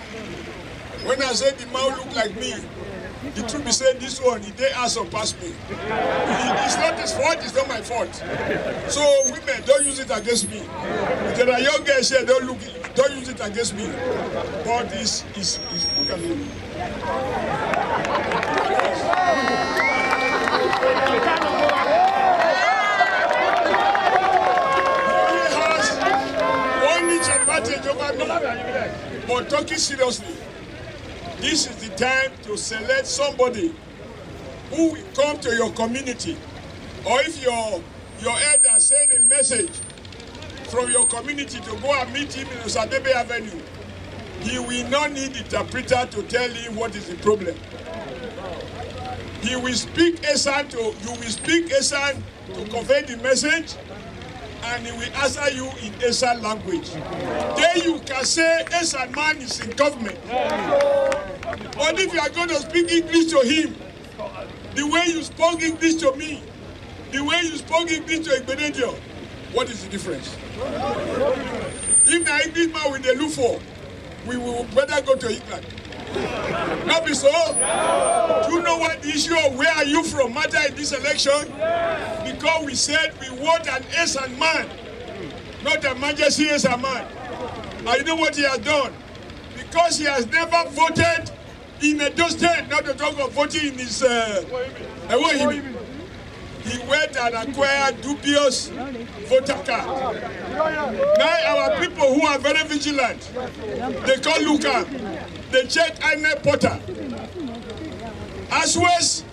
When I say the man look like me, the truth be say this one, he dey handsome pass me. He, it's not his fault, it's not my fault. So women, don't use it against me. If there are young girls here, don't look, don't use it against me. But it's, it's, it's look at me. He only has one inch advantage over me. But talking seriously, this is the time to select somebody who will come to your community, or if your, your elder send a message from your community to go and meet him in Osadebe Avenue, he will not need interpreter to tell him what is the problem. He will speak Esan to, you will speak Esan to convey the message, and he will answer you in Esan language. Then you can say Esan man is in government. But if you are going to speak English to him, the way you spoke English to me, the way you spoke English to Igbenedion, what is the difference? If na English man we dey look for, we will better go to England. Not be so? Do you know what the issue of where are you from matter in this election? Because we said we want an Esan man, not an emergency Esan man. And you know what he has done? Because he has never voted in Edo State, not to talk of voting in his uh, Ewohimi. He went and acquired dubious voter card. Now our people who are very vigilant, they come look am, they check INEC portal. As well as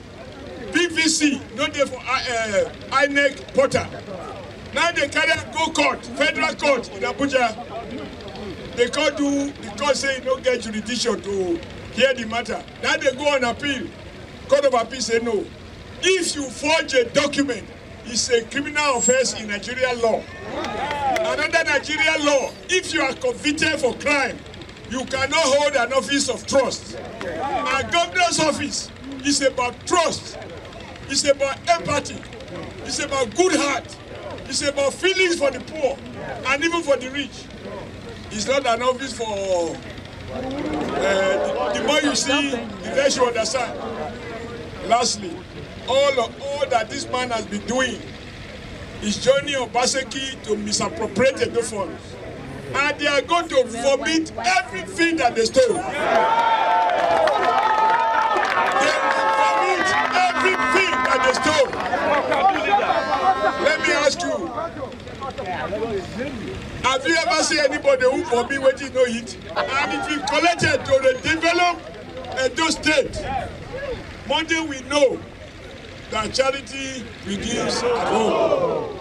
P V C no dey for uh, INEC portal. Now they carry am go court, federal court in Abuja. They come do, the court say e no get jurisdiction to hear the matter. Now they go on appeal. Court of appeal say no. If you forge a document, it's a criminal offense in Nigerian law. Another Nigerian law, if you are convicted for crime, you cannot hold an office of trust. A governor's office is about trust, it's about empathy, it's about good heart, it's about feelings for the poor and even for the rich. It's not an office for uh, the, the more you see, the less you understand. Lastly, all, all that this man has been doing is joining Obaseki to misappropriate the funds. And they are going to vomit everything that they stole. They will vomit everything that they stole. Let me ask you, have you ever seen anybody who vomit wetin no eat? And if you collected to the develop Edo State, Monday we know that charity begins at home.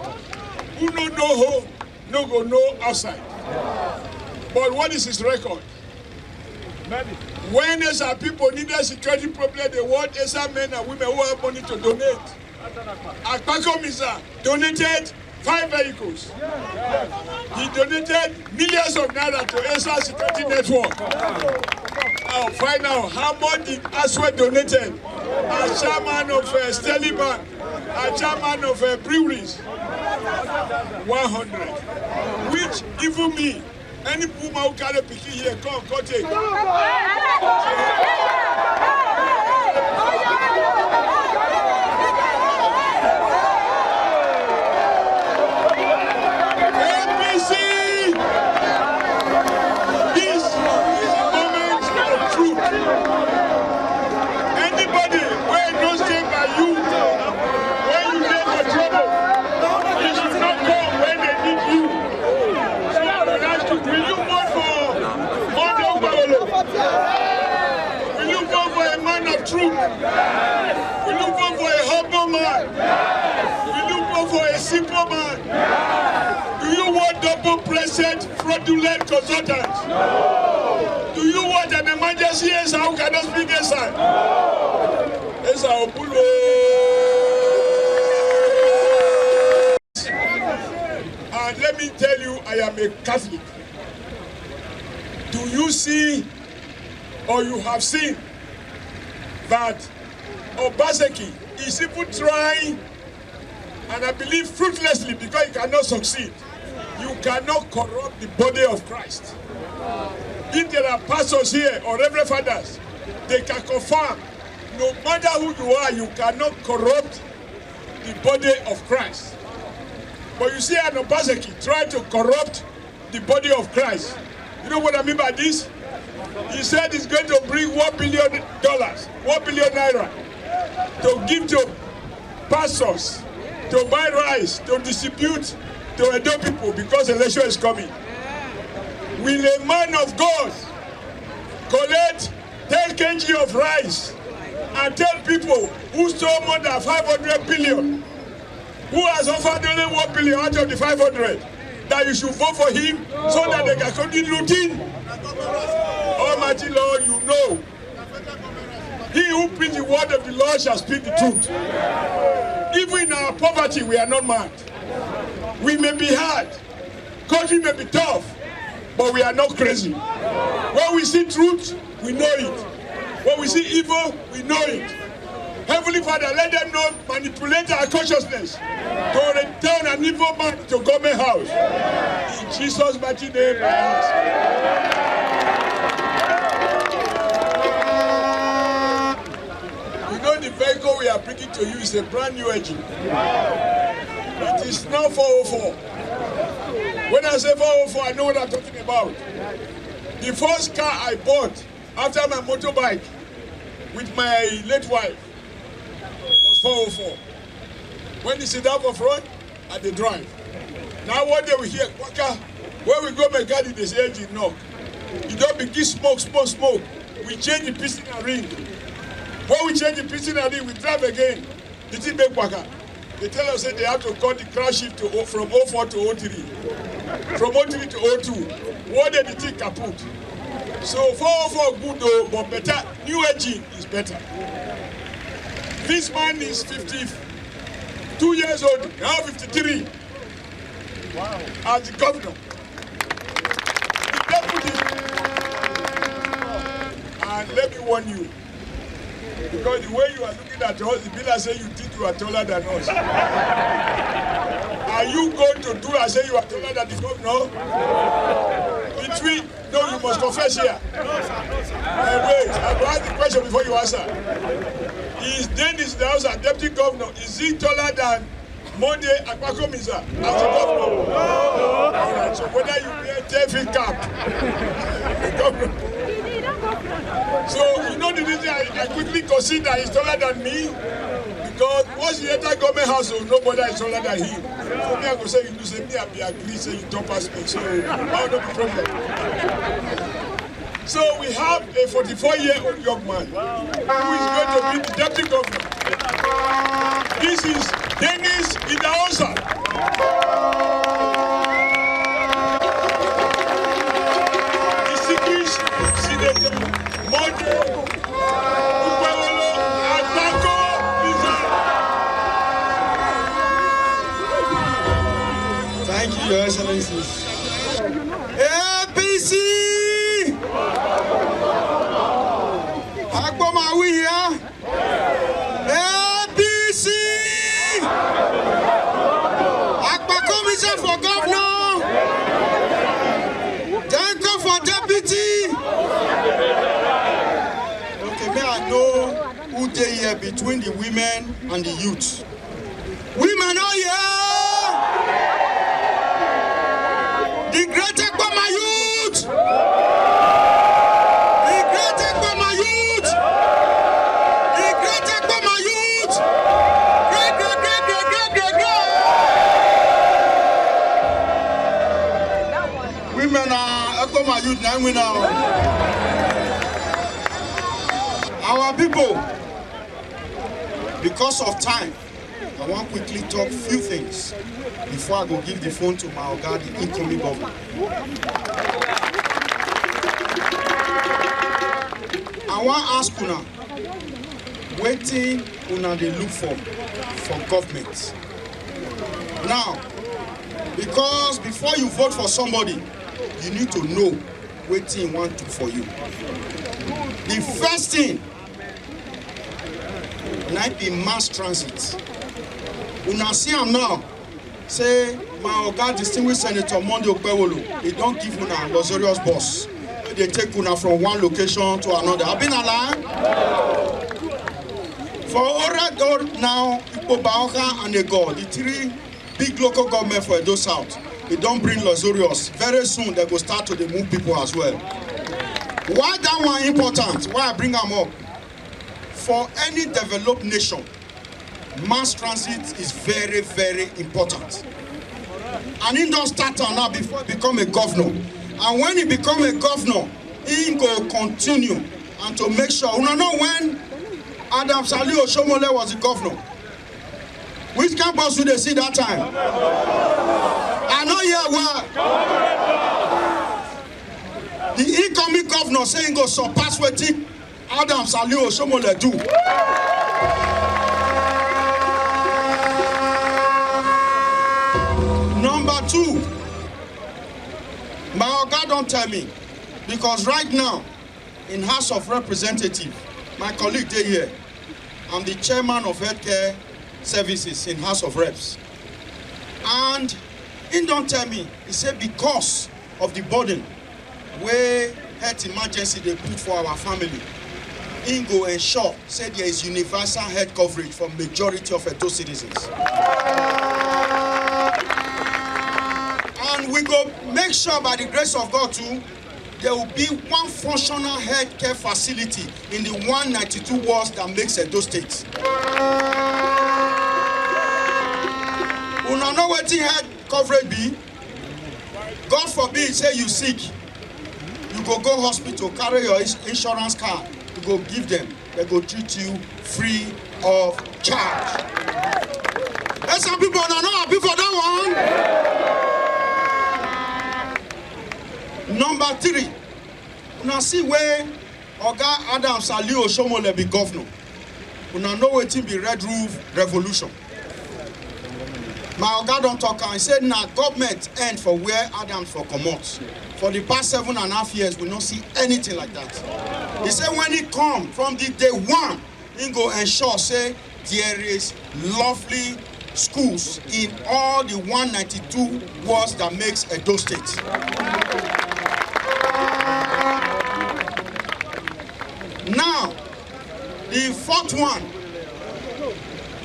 Who no know home, no go know outside. But what is his record? When S R people needed security problem, they want S R men and women who have money to donate. Akpako Misa donated five vehicles. He donated millions of naira to S R security network. Now, find out how much did Aswe donated as chairman of uh, Sterling Bank, as chairman of uh, breweries. One hundred. Which even me, any woman who carry pikin here, come, come take. A P C, this is a moment of truth. Anybody wey no stand by you when you dey for trouble, you should not come when they need you. So I will ask you, will you vote for Monday Okpebholo? Will you vote for a man of truth? Will you vote for a humble man? Will you vote for a simple man? Do you want double president fraudulent consultants? Do you want an emergency S R who cannot speak S R? S R Obulo. And let me tell you, I am a Catholic. Do you see or you have seen that Obaseki is even trying, and I believe fruitlessly, because he cannot succeed. You cannot corrupt the body of Christ. If there are pastors here or reverend fathers, they can confirm. No matter who you are, you cannot corrupt the body of Christ. But you see, an Obaseki try to corrupt the body of Christ. You know what I mean by this? He said he's going to bring one billion dollars, one billion naira to give to pastors to buy rice to distribute to Edo people because election is coming. Will a man of God collect ten K G of rice and tell people who stole more than five hundred billion, who has offered only one billion out of the five hundred, that you should vote for him so that they can continue looting? Almighty Lord, you know. He who preach the word of the Lord shall speak the truth. Even in our poverty, we are not mad. We may be hard, country may be tough, but we are not crazy. When we see truth, we know it. When we see evil, we know it. Heavenly Father, let them not manipulate our consciousness to return an evil man to government house. In Jesus' mighty name, I ask. You know the vehicle we are bringing to you is a brand new engine. It is now four oh four. When I say four oh four, I know what I'm talking about. The first car I bought after my motorbike with my late wife was four oh four. When you sit down for front, I dey drive. Now one day we hear kpaka. When we go mechanic, they say engine knock. You don begin smoke, smoke, smoke. We change the piston and ring. When we change the piston and ring, we drive again. The thing make kpaka. They tell us say they have to cut the crash shift to O- from oh four to oh three, from oh three to oh two. One day the thing kaput. So four oh four good though, but better new engine is better. This man is fifty-two years old, now fifty-three. As the governor, the deputy, and let me warn you, because the way you are looking at us, it be like say you think you are taller than us. Are you going to do as say you are taller than the governor? Between, no, you must confess here. Uh, wait, I will ask the question before you answer. Is Dennis Idahosa, deputy governor, is he taller than Monday Akpakomiza as the governor? All right, so whether you wear David cap, the governor. So you know the reason I, I quickly consider he's taller than me, because once you enter government house, oh, nobody is taller than him. So me, I go say you do say me, I be agree say you don't pass me. So I don't be problem. So we have a forty-four-year-old young man who is going to be the deputy governor. This is Dennis Idahosa. Distinguished Senator Monday Okpebholo Akpakomiza. Thank you, Your Excellencies. A P C! Akpoma, we here. A P C! Akpakomiza for governor. Denko for deputy. Okay, may I know who dey here between the women and the youth? Women, oh yeah! The great Ekpoma youth! The great Ekpoma youth! The great Ekpoma youth! Great, great, great, great, great, great, great! Women are Ekpoma youth, now we know. Our people, because of time, I wan quickly talk few things before I go give the phone to my oga, the incoming governor. I wan ask una, wetin una dey look for for government? Now, because before you vote for somebody, you need to know wetin he wan do for you. The first thing na be mass transit. Una see am now, say my oga, distinguished Senator Monday Okpebholo, he don give una luxurious bus wey dey take una from one location to another. Abi na lie? For Ore Road now, Ikpoba, Awka and Ego, the three big local government for Edo South, e don bring luxurious. Very soon, they go start to dey move people as well. Why that one important? Why I bring am up? For any developed nation, mass transit is very, very important. And he don start am now before he become a governor. And when he become a governor, he go continue and to make sure. Una know when Adams Ali Oshiomhole was the governor? Which kind bus we dey see that time? I no hear well. The incoming governor say he go surpass wetin Adams Ali Oshiomhole do. Number two, my oga don tell me, because right now in House of Representatives, my colleague dey here. I'm the chairman of healthcare services in House of Reps. And he don tell me, he say because of the burden wey health emergency dey put for our family, he go ensure say there is universal health coverage for majority of Edo citizens. And we go make sure, by the grace of God too, there will be one functional healthcare facility in the one ninety-two wards that makes Edo State. Wetin health coverage be? God forbid say you sick, you go go hospital, carry your ins- insurance card, you go give them, they go treat you free of charge. And some people are not happy for that one. Number three, una see where Oga Adams Aliyu Oshomole be governor. Una know wetin be Red Roof Revolution. My oga don talk am, he say na government end for where Adams for comot. For the past seven and a half years, we no see anything like that. He say when he come, from the day one, he go ensure say there is lovely schools in all the one ninety-two wards that makes Edo State. Now, the fourth one,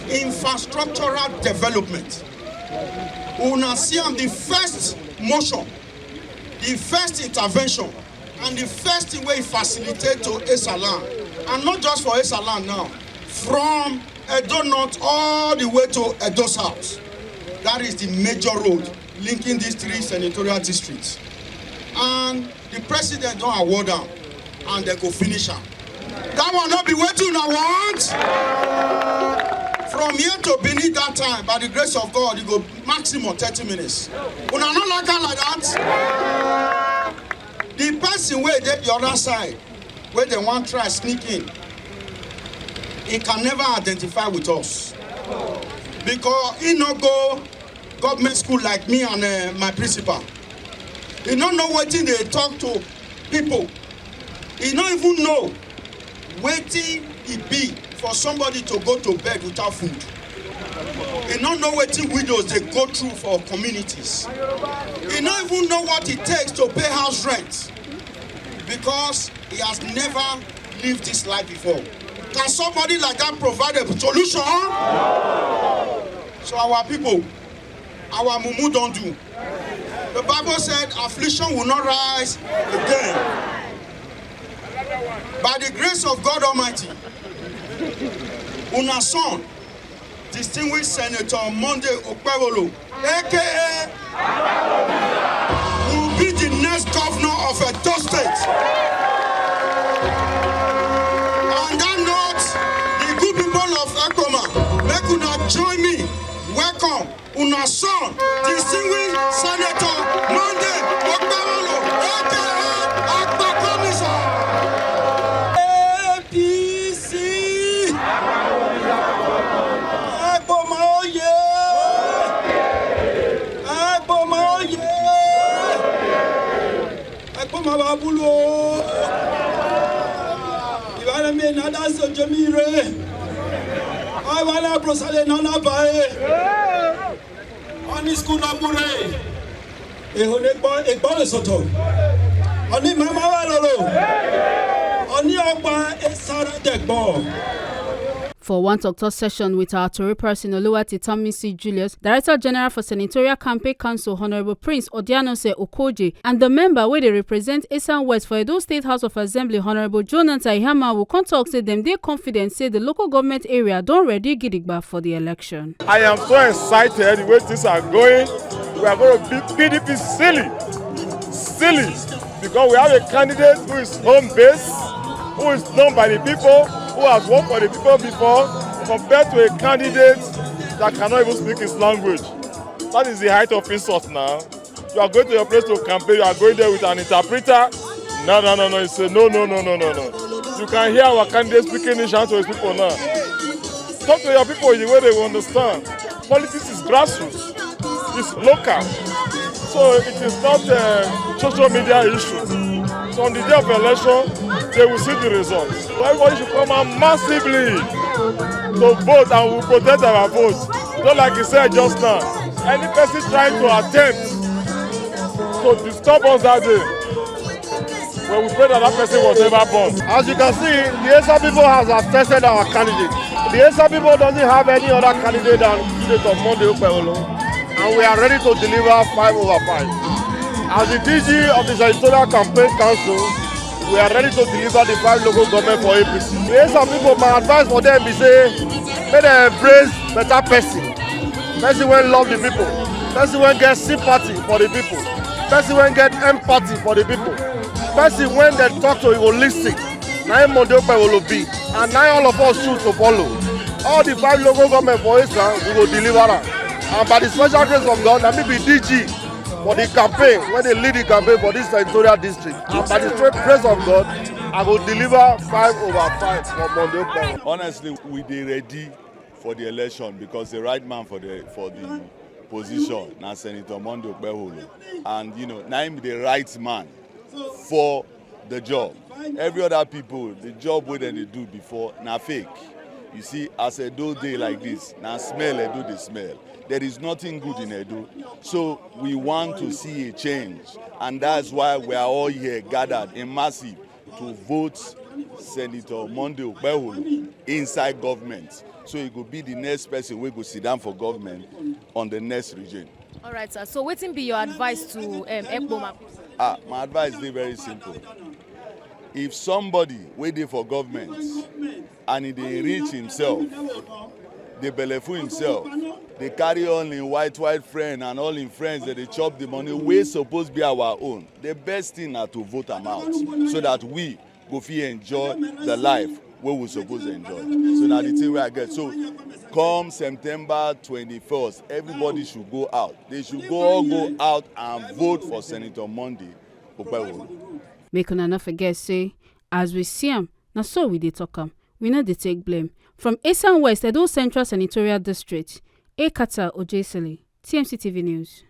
infrastructural development. Una see am, the first motion, the first intervention, and the first thing wey e facilitate to Esaland, and not just for Esaland now, from Edo North all the way to Edo South. That is the major road linking these three senatorial districts. And the president don award am, and they go finish am. That one no be wetin una want. From here to Benin that time, by the grace of God, e go maximum thirty minutes. Una no like am like that? The person wey dey the other side, wey dem wan try sneak in, he can never identify with us, because he no go government school like me and uh, my principal. He no know wetin dey talk to people. He no even know wetin e be for somebody to go to bed without food. He no know wetin widows dey go through for communities. He no even know what it takes to pay house rent, because he has never lived this life before. Can somebody like that provide a solution? So our people, our mumu don do. The Bible said affliction will not rise again. By the grace of God Almighty, una son, distinguished Senator Monday Okpebholo, A K A, will be the next governor of Edo State. On that note, the good people of Ekpoma, make una join me welcome una son, distinguished Senator Monday Okpebholo, A K A Akpakomisa. A P C. Ekpoma oye! Ekpoma oye! Ekpoma babulu o! Ibale mi na da so jemi re. Ibale brosale na na ba e. Oni school na mure. Eho ne gbo, egbo le soto. Oni mama wa lolo. Oni opa esara degbo. For one tok-tok session with our tori person, Oluwati Tomisi Julius, Director General for Senatorial Campaign Council, Honourable Prince Odianose Okoje, and the member wey dey represent Esan West for Edo State House of Assembly, Honourable Jonathan Ihama, will come talk say dem dey confident say the local government area don ready gidigba for the election. I am so excited the way things are going. We are going to beat P D P silly, silly, because we have a candidate who is home based, who is known by the people, who has worked for the people before, compared to a candidate that cannot even speak his language. That is the height of insult now. You are going to your place to campaign, you are going there with an interpreter. No, no, no, no. It's a no, no, no, no, no, no. You can hear our candidate speaking English to his people now. Talk to your people in the way they will understand. Politics is grassroots, it's local. So it is not a social media issue. So on the day of election, they will see the results. So everybody should come out massively to vote, and we will protect our vote. Just like he said just now, any person trying to attempt to disturb us that day, well, we pray that that person was never born. As you can see, the Esan people has attested our candidate. The Esan people doesn't have any other candidate than Senator Monday Okpebholo, and we are ready to deliver five over five. As the D G of the Senatorial Campaign Council, we are ready to deliver the five local government for A P C. The Esan people, my advice for them be say, make dem embrace better person, person wey love the people. Person wey get sympathy for the people, person wey get empathy for the people, person wey dem talk to, e go listen. Na im Monday Okpebholo be, and na im all of us choose to follow. All the five local government for Eastern, we go deliver am. And by the special grace of God, na me be D G for the campaign, wey dey lead the campaign for this senatorial district. And by the straight grace of God, I go deliver five over five for Monday Okpebholo. Honestly, we dey ready for the election because the right man for the, for the position na Senator Monday Okpebholo, and, you know, na him be the right man for the job. Every other people, the job wey dem dey do before na fake. You see, as Edo dey like this, na smell Edo dey smell. There is nothing good in Edo. So we want to see a change, and that's why we are all here gathered in massive to vote Senator Monday Okpebholo inside government. So he go be the next person wey go sit down for government on the next regime. All right, sir. So wetin be your advice to, um, Ekpoma? Ah, my advice dey very simple. If somebody wey dey for government and he dey enrich himself, dey belleful himself, dey carry all him white white friend and all him friends dem dey chop the money wey suppose be our own, the best thing na to vote am out so that we go fit enjoy the life wey we suppose enjoy. So na the thing wey I get. So come September twenty-first, everybody should go out. They should go, all go out and vote for Senator Monday Okpebholo. Make una no forget say, as we see am, na so we dey talk am. We no dey take blame. From Esan West, Edo Central Senatorial District, Ekata Ojesele, T M C T V News.